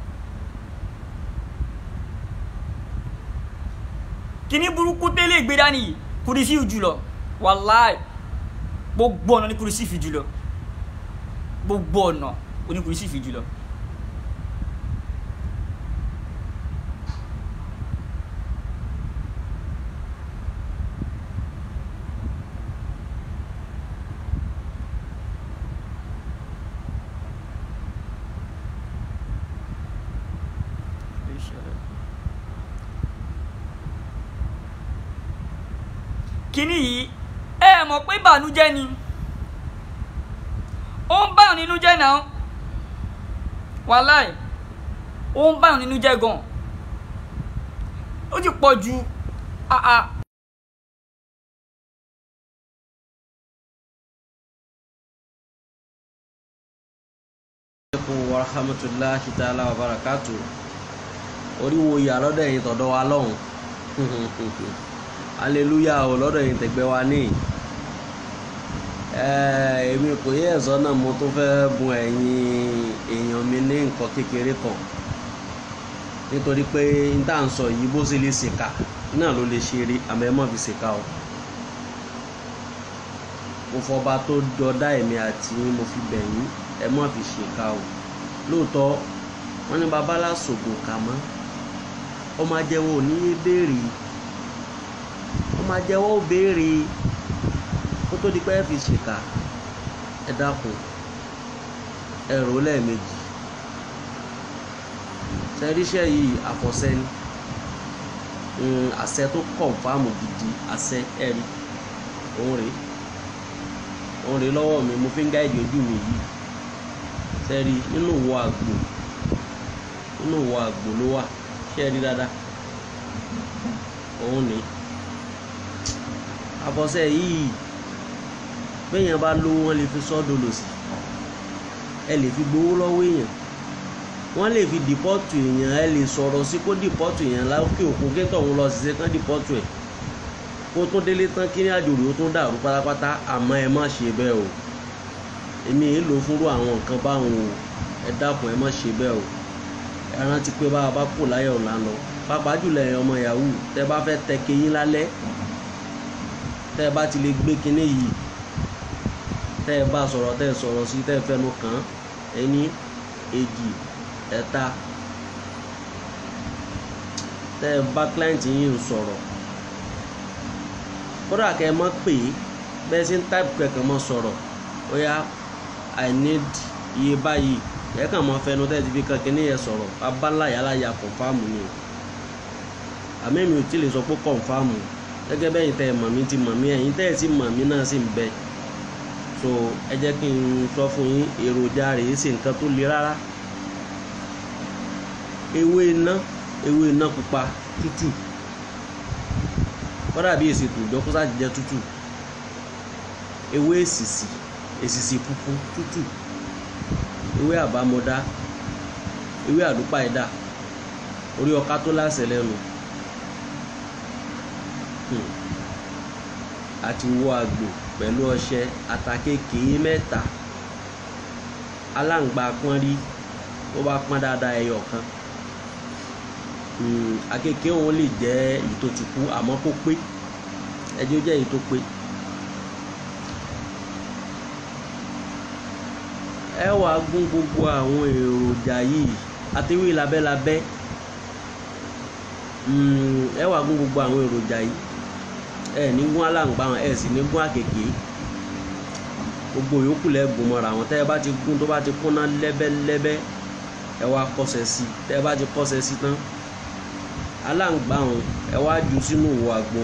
[SPEAKER 1] Kíní burúkú tẹ́lẹ̀ gbé dání yìí kùrìsì jùlọ wàláì gbogbo ọ̀nà ní kùrìsì fi jùlọ gbogbo ọ̀nà ní kùrìsì fi jùlọ. Kíní yìí ẹ mọ̀ pé ìbànújẹ́ ni ó ń báyọ̀ nínú jẹ́ náà wàláì ó ń báyọ̀ nínú jẹ́ gan ó ti pọ̀ ju àà.
[SPEAKER 2] Alaikum wa rahmatulahi ta'ala wa barakatu. Oríwo ìyá lọ́dọ̀ ẹ̀yin tọ̀dọ̀ wa lọ́hùn. Hallelujah o lọ́dọ̀ ẹ̀yin tẹ̀gbẹ́ wa ní. Èmi kò yẹ ẹ̀sọ́ náà mo tún fẹ́ bùn ẹ̀yin èèyàn mi ní nǹkan kékeré kan. Nítorí pé n tá à ń sọ yìí bó ṣe lè ṣèkà náà ló lè ṣeré àmọ́ ẹ má fi ṣèkà o. Mo fọba tó dọdá èmi àti yín mo fi bẹ̀ yín ẹ má fi ṣèkà o. Lóòótọ́ wọ́n ní babalá ṣògùn kà mọ́ ọmọ ajẹ́wọ́ ò ní yé béèrè ọmọ ajẹ́wọ́ ò béèrè kó tó di pé ẹ fi ṣèkà ẹ dákun ẹ rò ó lẹ́ẹ̀mejì. Ṣẹ́ríṣẹ́ yìí àfọ̀ṣẹ ni àṣẹ tó kọ̀ǹfàmù gidi àṣẹ ẹ̀rí òun rèé òun rèé lọ́wọ́ mi mo fi ń gáìdì ojú mi yìí. Ṣẹ́rí nínú ìwọ àgbò nínú ìwọ àgbò ló wà ṣé ẹ rí dáadáa òun ni àfọ̀ṣẹ yìí béèyàn bá lówó wọ́n lè fi sọ́dọ̀ lòsì ẹ lè fi gbowó lọ́wọ́ èèyàn wọ́n lè fi dìpọ́tù èèyàn ẹ lè sọ̀rọ̀ sí kó dìpọ́tù èèyàn lákè òkun kétọ̀ òun lọ ṣiṣẹ́ kán dìpọ́tù ẹ̀ kó tún délé tán kí ní àjòrò ó tún dàrú pátápátá àmọ́ ẹ má ṣe bẹ́ẹ̀ o èmi èé lò fúnrú àwọn nǹkan báwọn o ẹ dákun ẹ má ṣe bẹ́ẹ̀ o ẹ rántí pé bá a bá kù láyọ̀ ọ̀la lọ pàápàá jùlọ ẹ̀yin ọmọ yahoo tẹ bá fẹ́ tẹ keyín lálẹ́ tẹ bá ti lè gbé kinní yìí tẹ bá sọ̀rọ̀ tẹ sọ̀rọ̀ sí tẹ fẹnu kàn án ẹni èjì ẹ̀ta tẹ bá client yín sọ̀rọ̀ kódà kẹ́ ẹ mọ̀ pé bẹ́ẹ̀ ṣe ń táìpù kẹ̀kẹ́ mọ́ sọ̀rọ̀ ó yá I need iye báyìí ẹ kàn mọ́ fẹnu tẹ́ ti fi kan kinní yẹn sọ̀rọ̀ abala yàrá ya kọ̀nfàmù ni o àmì mi ò tí lè sọ pé kọ̀nfàmù gẹ́gẹ́ bẹ́yìn tẹ́ ẹ mọ̀ mí ti mọ̀ mí ẹ̀yin tẹ́ ẹ sì mọ̀ mí náà sì ń bẹ so ẹ jẹ́ kí n sọ fún yín èròjà rẹ̀ ṣe nǹkan tó le rárá ewé iná pupa tútù kódà bí èsì tòjọ́ kó sáà jẹ́ tútù ewé èsìsì èsìsì funfun tútù ewé àbámọ̀dá ewé àlùpàídà orí ọká tó láṣẹ lẹ́nu àti wọ àgbò pẹ̀lú ọṣẹ àtàkékèé mẹ́ta aláǹgbá pọ́n rí tó bá pọ́n dáadáa ẹyọ kan àkekèé òun lè jẹ́ èyí tó ti kú àmọ́ kó pé ẹjọ́ jẹ́ èyí tó pé. Ẹ wàá gún gbogbo àwọn èròjà yìí àtiwí labẹ́labẹ́ ẹ wàá gún gbogbo àwọn èròjà yìí ẹ ní gún aláǹgbá wọn ẹ sì ní gún àkekèé gbogbo yòókù lẹ́gùn mọ́ra wọn tẹ́ ẹ bá ti gún tó bá ti kúnná lẹ́bẹ́lẹ́bẹ́ ẹ wá kọsẹ̀ sí tẹ́ ẹ bá ti kọsẹ̀ sí tán aláǹgbá wọn ẹ wá jù sínú ìwọ àgbo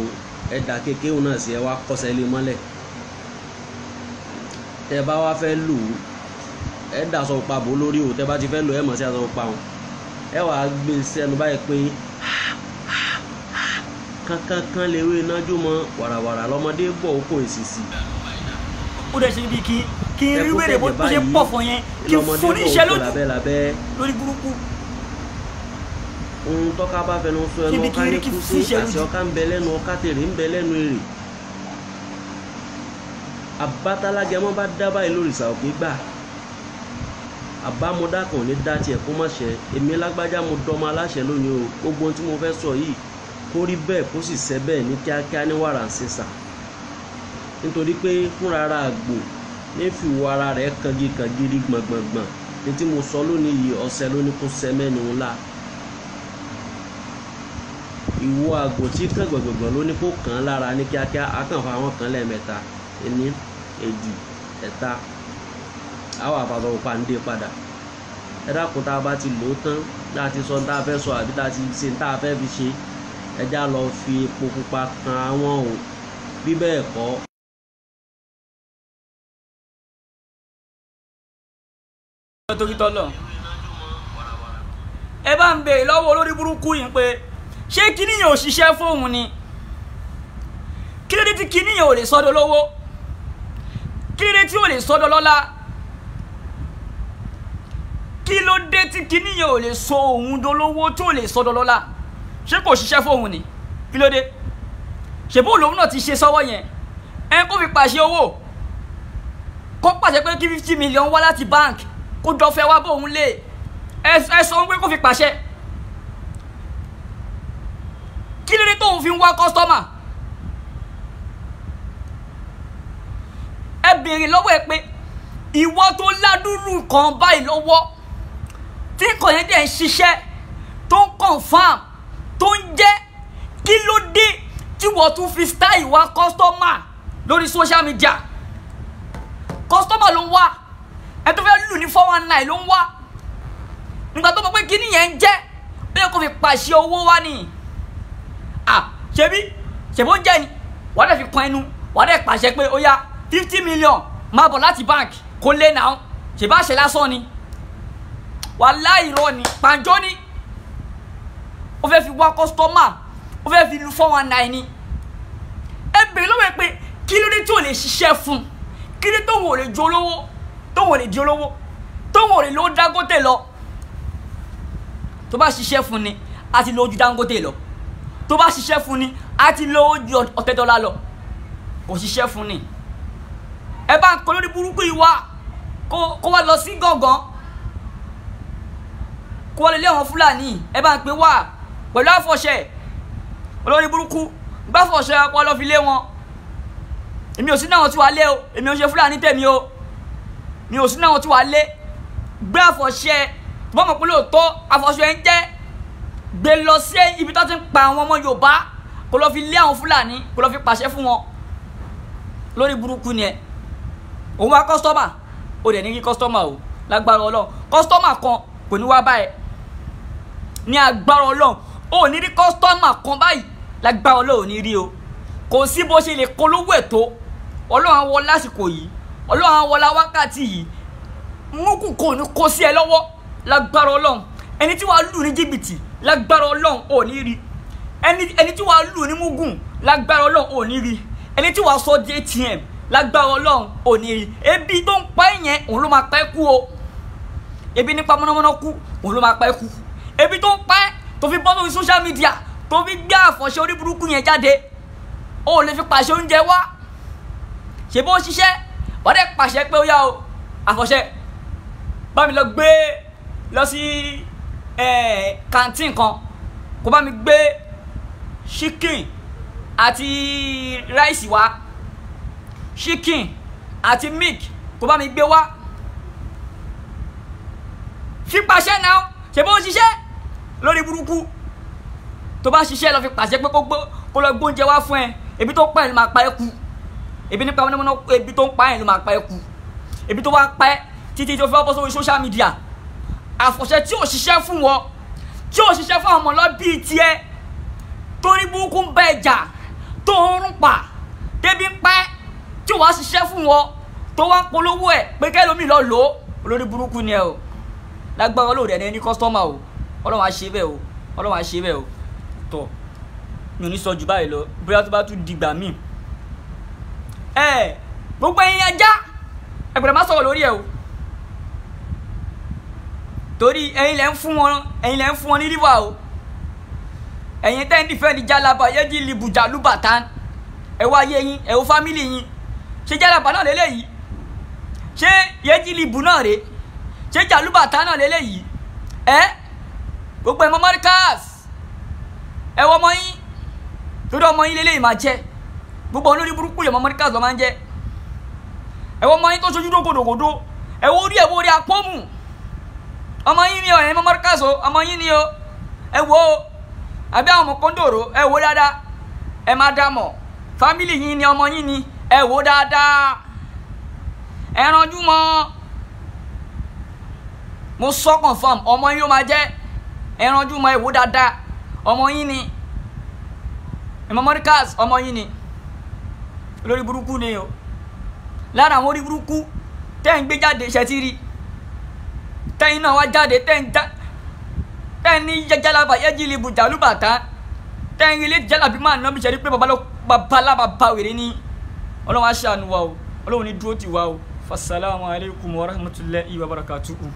[SPEAKER 2] ẹ dà kékeré òun náà sí ẹ wá kọsẹ̀ lé mọ́lẹ̀ tẹ́ ẹ bá wá fẹ́ lò ó ẹ dà aṣọ pupa bò lórí o tẹ́ bá ti fẹ́ lò ẹ mọ̀ sí aṣọ pupa wọn ẹ wàá gbé sẹ́nu báyìí pé Kankankan lewé nájú mọ wàràwàrà lọmọdé bọ̀ oko èsìsì.
[SPEAKER 1] Ó dẹ̀ ṣe bí kí kí n rí wèrè bó ṣe pọ̀ fún yẹn kí n fún ní iṣẹ́ lójú lórí burúkú.
[SPEAKER 2] Ohun tọ́ka bá fẹnu sọ ẹnu ọká ní kú sí àti ọká ń bẹ lẹ́nu ọká tèrè ń bẹ lẹ́nu èrè. Àbátálágẹmọ bá dá báyìí lórìṣà òkè gbà. Àbámọ̀dá kan ní dá tiẹ̀ kó má ṣe. Èmi lágbájá mo dọmọ aláṣẹ lónìí o. Gbogbo ohun tí mo fẹ́ sọ yìí kó rí bẹ́ẹ̀ kó sì ṣẹ bẹ́ẹ̀ ní kíákíá ní wàrà ń ṣèṣà. Nítorí pé fúnra ara àgbò ní fìwọ ara rẹ̀ kangi kangiri gbọ̀ngbọ̀ngbọ̀n. Ní tí mo sọ lónìí yìí ọ̀sẹ̀ lónìí kó ṣẹ mẹ́ni ńlá. Ìwọ àgbò tí kàn gbọ̀ngbọ̀ngbọ̀n lónìí kó kàn án lára ní kíákíá. Á kàn fa àwọn kan lẹ́ẹ̀mẹ́ta. Ení, èjì, ẹ̀ta. Àwọn àfàsọ òpá ń dé padà. Ẹ dákun tá a bá ti lò ó tán, tá a ti sọ tá a fẹ́ sọ àbí tá a ti ṣe tá a fẹ́ fi ṣe, ẹ já lọ fi epo pupa kan àwọn o. Bí bẹ́ẹ̀ kọ́.
[SPEAKER 1] Torí tọ́lọ̀ ẹ bá ń béèrè lọ́wọ́ olórí burúkú yìí pé ṣé kíní yẹn ò ṣiṣẹ́ fóun ni? Kí ló dé tí kíní yẹn ò lè sọ́dọ̀ lówó? Kí ló dé tí ò lè sọ́dọ̀ lọ́lá? Kí ló dé tí kíní yẹn ò lè sọ òun dolówó tí ò lè sọ́dọ̀ lọ́lá? Ṣé kò ṣiṣẹ́ fóun ni? Kí ló dé? Ṣèbó lòun náà ti ṣe sọ́wọ́ yẹn? Ẹ kó fi pàṣẹ owó, kó pàṣẹ pé kí 50 million wá láti bank, kó dọ̀fẹ́ wá bóun lé. Ẹ sọ pé kó fi pàṣẹ. Kí ló dé tóun fi ń wá kọ́sítọ́mà? Ẹ béèrè lọ́wọ́ ẹ pé ìwọ tó ládùúrú kan báyìí lọ́wọ́ tí nǹkan yẹn dẹ̀ ń ṣiṣẹ́ tó ń confam tó ń jẹ́, kí ló dé tí wọ́n tún fi style wá kọ́sítọ́mà lórí social media? Kọ́sítọ́mà ló ń wá, ẹ tó fẹ́ lù ní 419 ló ń wá. Nígbà tó mọ̀ pé kíní yẹn ń jẹ́, ó yẹ kó fi pàṣẹ owó wá ni. À ṣebí ṣèbó ń jẹ́ ni, wàá dẹ̀ fi kan ẹnu, wàá dẹ̀ pàṣẹ pé ó yá 50 million máa bọ̀ láti bank kó lé náà. Ṣèbá ṣe lásán ni, wàláhì irọ́ ni, pàǹjọ́ ni. Ó fẹ́ fi wá kọ́sítọ́mà, ó fẹ́ fi lu 419 ni. Ẹ bèrè lọ́wọ́ ẹ pé kí ló dé tí ò lè ṣiṣẹ́ fún un? Kí ló dé tóun ò lè ju olówó, tóun ò lè di olówó, tóun ò lè lówó Dangote lọ? Tó bá ṣiṣẹ́ fún ni, a ti lówó ju Dangote lọ. Tó bá ṣiṣẹ́ fún ni, a ti lówó ju Ọ̀tẹ́dọ́lá lọ. Kò ṣiṣẹ́ fún ni. Ẹ bá ń kọ lórí burúkú yìí wá, kó wá lọ sí gángan, kó wá lọ lé àwọn Fúlàní. Ẹ bá ń pè wá pẹ̀lú àfọ̀ṣẹ olórí burúkú, gbáfọ̀ṣẹ ọkọ lọ fi lé wọn. Èmi ò sí náà tí wàá lé o, èmi ò ṣe Fúlàní tèmi o, mi ò sí náà tí wàá lé. Gbé àfọ̀ṣẹ tó bá mọ̀ pé lóòótọ́ àfọ̀ṣẹ ń jẹ́, gbé lọ sí ibi tó ti ń pa àwọn ọmọ Yorùbá, kó lọ fi lé àwọn Fúlàní, kó lọ fi pàṣẹ fún wọn. Lórí burúkú ni ẹ. Òun wá kọ́sítọ́mà, ó dẹ̀ ní kí kọ́sítọ́mà o. Lágbára Ọlọ́run kọ́sítọ́mà kan kò ní wá báyìí. Ní agbára Ọlọ́run ó ní rí kọ́sítọ́mà kan báyìí. Lágbára Ọlọ́run ò ní rí o. Kò sí bó ṣe lè polówó ẹ̀ tó. Ọlọ́run á wọ lásìkò yìí, Ọlọ́run á wọ láwákàtí yìí, múkù kò ní kó sí ẹ lọ́wọ́. Lágbára Ọlọ́run ẹni tí wàá lù ní jìbìtì, lágbára Ọlọ́run ò ní rí. Ẹni tí wàá lù ní múgùn, lágbára Ọlọ́run ò ní rí. Ẹni tí wàá sọ di ATM, lágbára Ọlọ́run ò ní rí. Ebi tó ń pa ẹ̀ yẹn òun ló máa pa ẹ́ kú o. Ebi nípa mọ́nàmọ́ná kú, òun ló máa pa ẹ́ kú. Ebi tó ń pa ẹ́ tó fi bọ́ sórí social media, tó fi gbé àfọ̀ṣẹ orí burúkú yẹn jáde, ó lè fi pàṣẹ oúnjẹ wá. Ṣe bó ṣiṣẹ́, wọ́n dẹ̀ pàṣẹ pé ó yá o, àfọ̀ṣẹ bá mi lọ gbé lọ sí kàntín kan, kó bá mi gbé chicken àti ráìsì wá, chicken àti milk kó bá mi gbé wá. Fi pàṣẹ náà, ṣe bó ṣiṣẹ́ lórí burúkú. Tó bá ṣiṣẹ́ lọ fi pàṣẹ pé kó lọ gbóúnjẹ wá fún ẹ. Ebi tó pa ẹ ló máa pa ẹ kú. Ebi nípa mọ́nàmọ́ná, ebi tó ń pa ẹ ló máa pa ẹ kú. Ebi tó wá pa ẹ títí tó fi wá bọ́ sórí social media. Àfọ̀ṣẹ tí ò ṣiṣẹ́ fún wọn, tí ò ṣiṣẹ́ fún àwọn ọmọlọ́bí tiẹ̀, torí burúkú ń bẹ ẹja tó ń rún pa débi ń pẹ́, tí ò wá ṣiṣẹ́ fún wọn, tó wá ń polówó ẹ̀ pé kẹ́lómi lọ lò ó. Olórí burúkú ni ẹ o. Lágbára Ọlọ́run ẹ̀ ní kọ́sítọ́mà o. Ọlọ́run á ṣe bẹ́ẹ̀ o. Ọlọ́run á ṣe bẹ́ẹ̀ o. Tọ́. Mi ò ní sọ jù báyìí lọ, bóyá tó bá tún dìgbà míì. Ẹ gbogbo ẹ̀yin ajá, ẹ gbọ́dọ̀ má sọ̀rọ̀ lórí ẹ̀ o, torí ẹ̀yin lẹ ń fún wọn, ẹ̀yin lẹ ń fún wọn ní ríwà o. Ẹ̀yin tẹ́ ń dìfẹ́ ní jálaba yẹ́jì libùjà lùbàtà, ẹ wá ayé yín, ẹ wo fámìlì yín. Ṣé jálaba náà lélẹ́yìí? Ṣé yẹ́jì libù náà rèé? Ṣé jàlúbàtà náà lélẹ́yìí? Ẹ gbogbo ẹ̀ mọ́ Markaz, ẹ wọ ọmọ yín, torí ọmọ yín lélẹ́yìí máa jẹ́. Gbogbo olórí burúkú yẹn mọ́ Markaz lọ́ máa ń jẹ́. Ẹ wọ ọmọ yín tó ṣojú dógódògódó, ẹ wo orí, ẹ wo orí apọ́mù ọmọ yín ni o. Ẹ̀yin mọ́ Markaz o, ọmọ yín ni o. Ẹ wo o, àbí àwọn ọmọ kóńdòrò, ẹ wo dáadáa, ẹ má dá mọ̀. Fámìlì yín ni, ọmọ yín ni, ẹ wo dáadáa, ẹ ranjú mọ́. Mo sọ confirm, ọmọ yín ó máa jẹ́. Ẹ ranjú mọ́, ẹ wo dáadáa, ọmọ yín ni. Ìmọ̀ Markaz, ọmọ yín ni. Olórí burúkú ni o. Lára àwọn orí burúkú tẹ́ ń gbé jáde, ṣe ti rí tẹ́yìn náà wá jáde, tẹ́ ń já, tẹ́ ń ní jẹ́jẹ́lábà yẹ́jì lè bùjà lùbàtà, tẹ́ ń ilé jẹ́lábí máa ná bí ṣe rí pé babalábà wèrè ni. Ọlọ́run á ṣàánú wa o, Ọlọ́run ní dúró tì wá o. Fasalaamu alaykum wa rahmatulahi wa barakatuhu.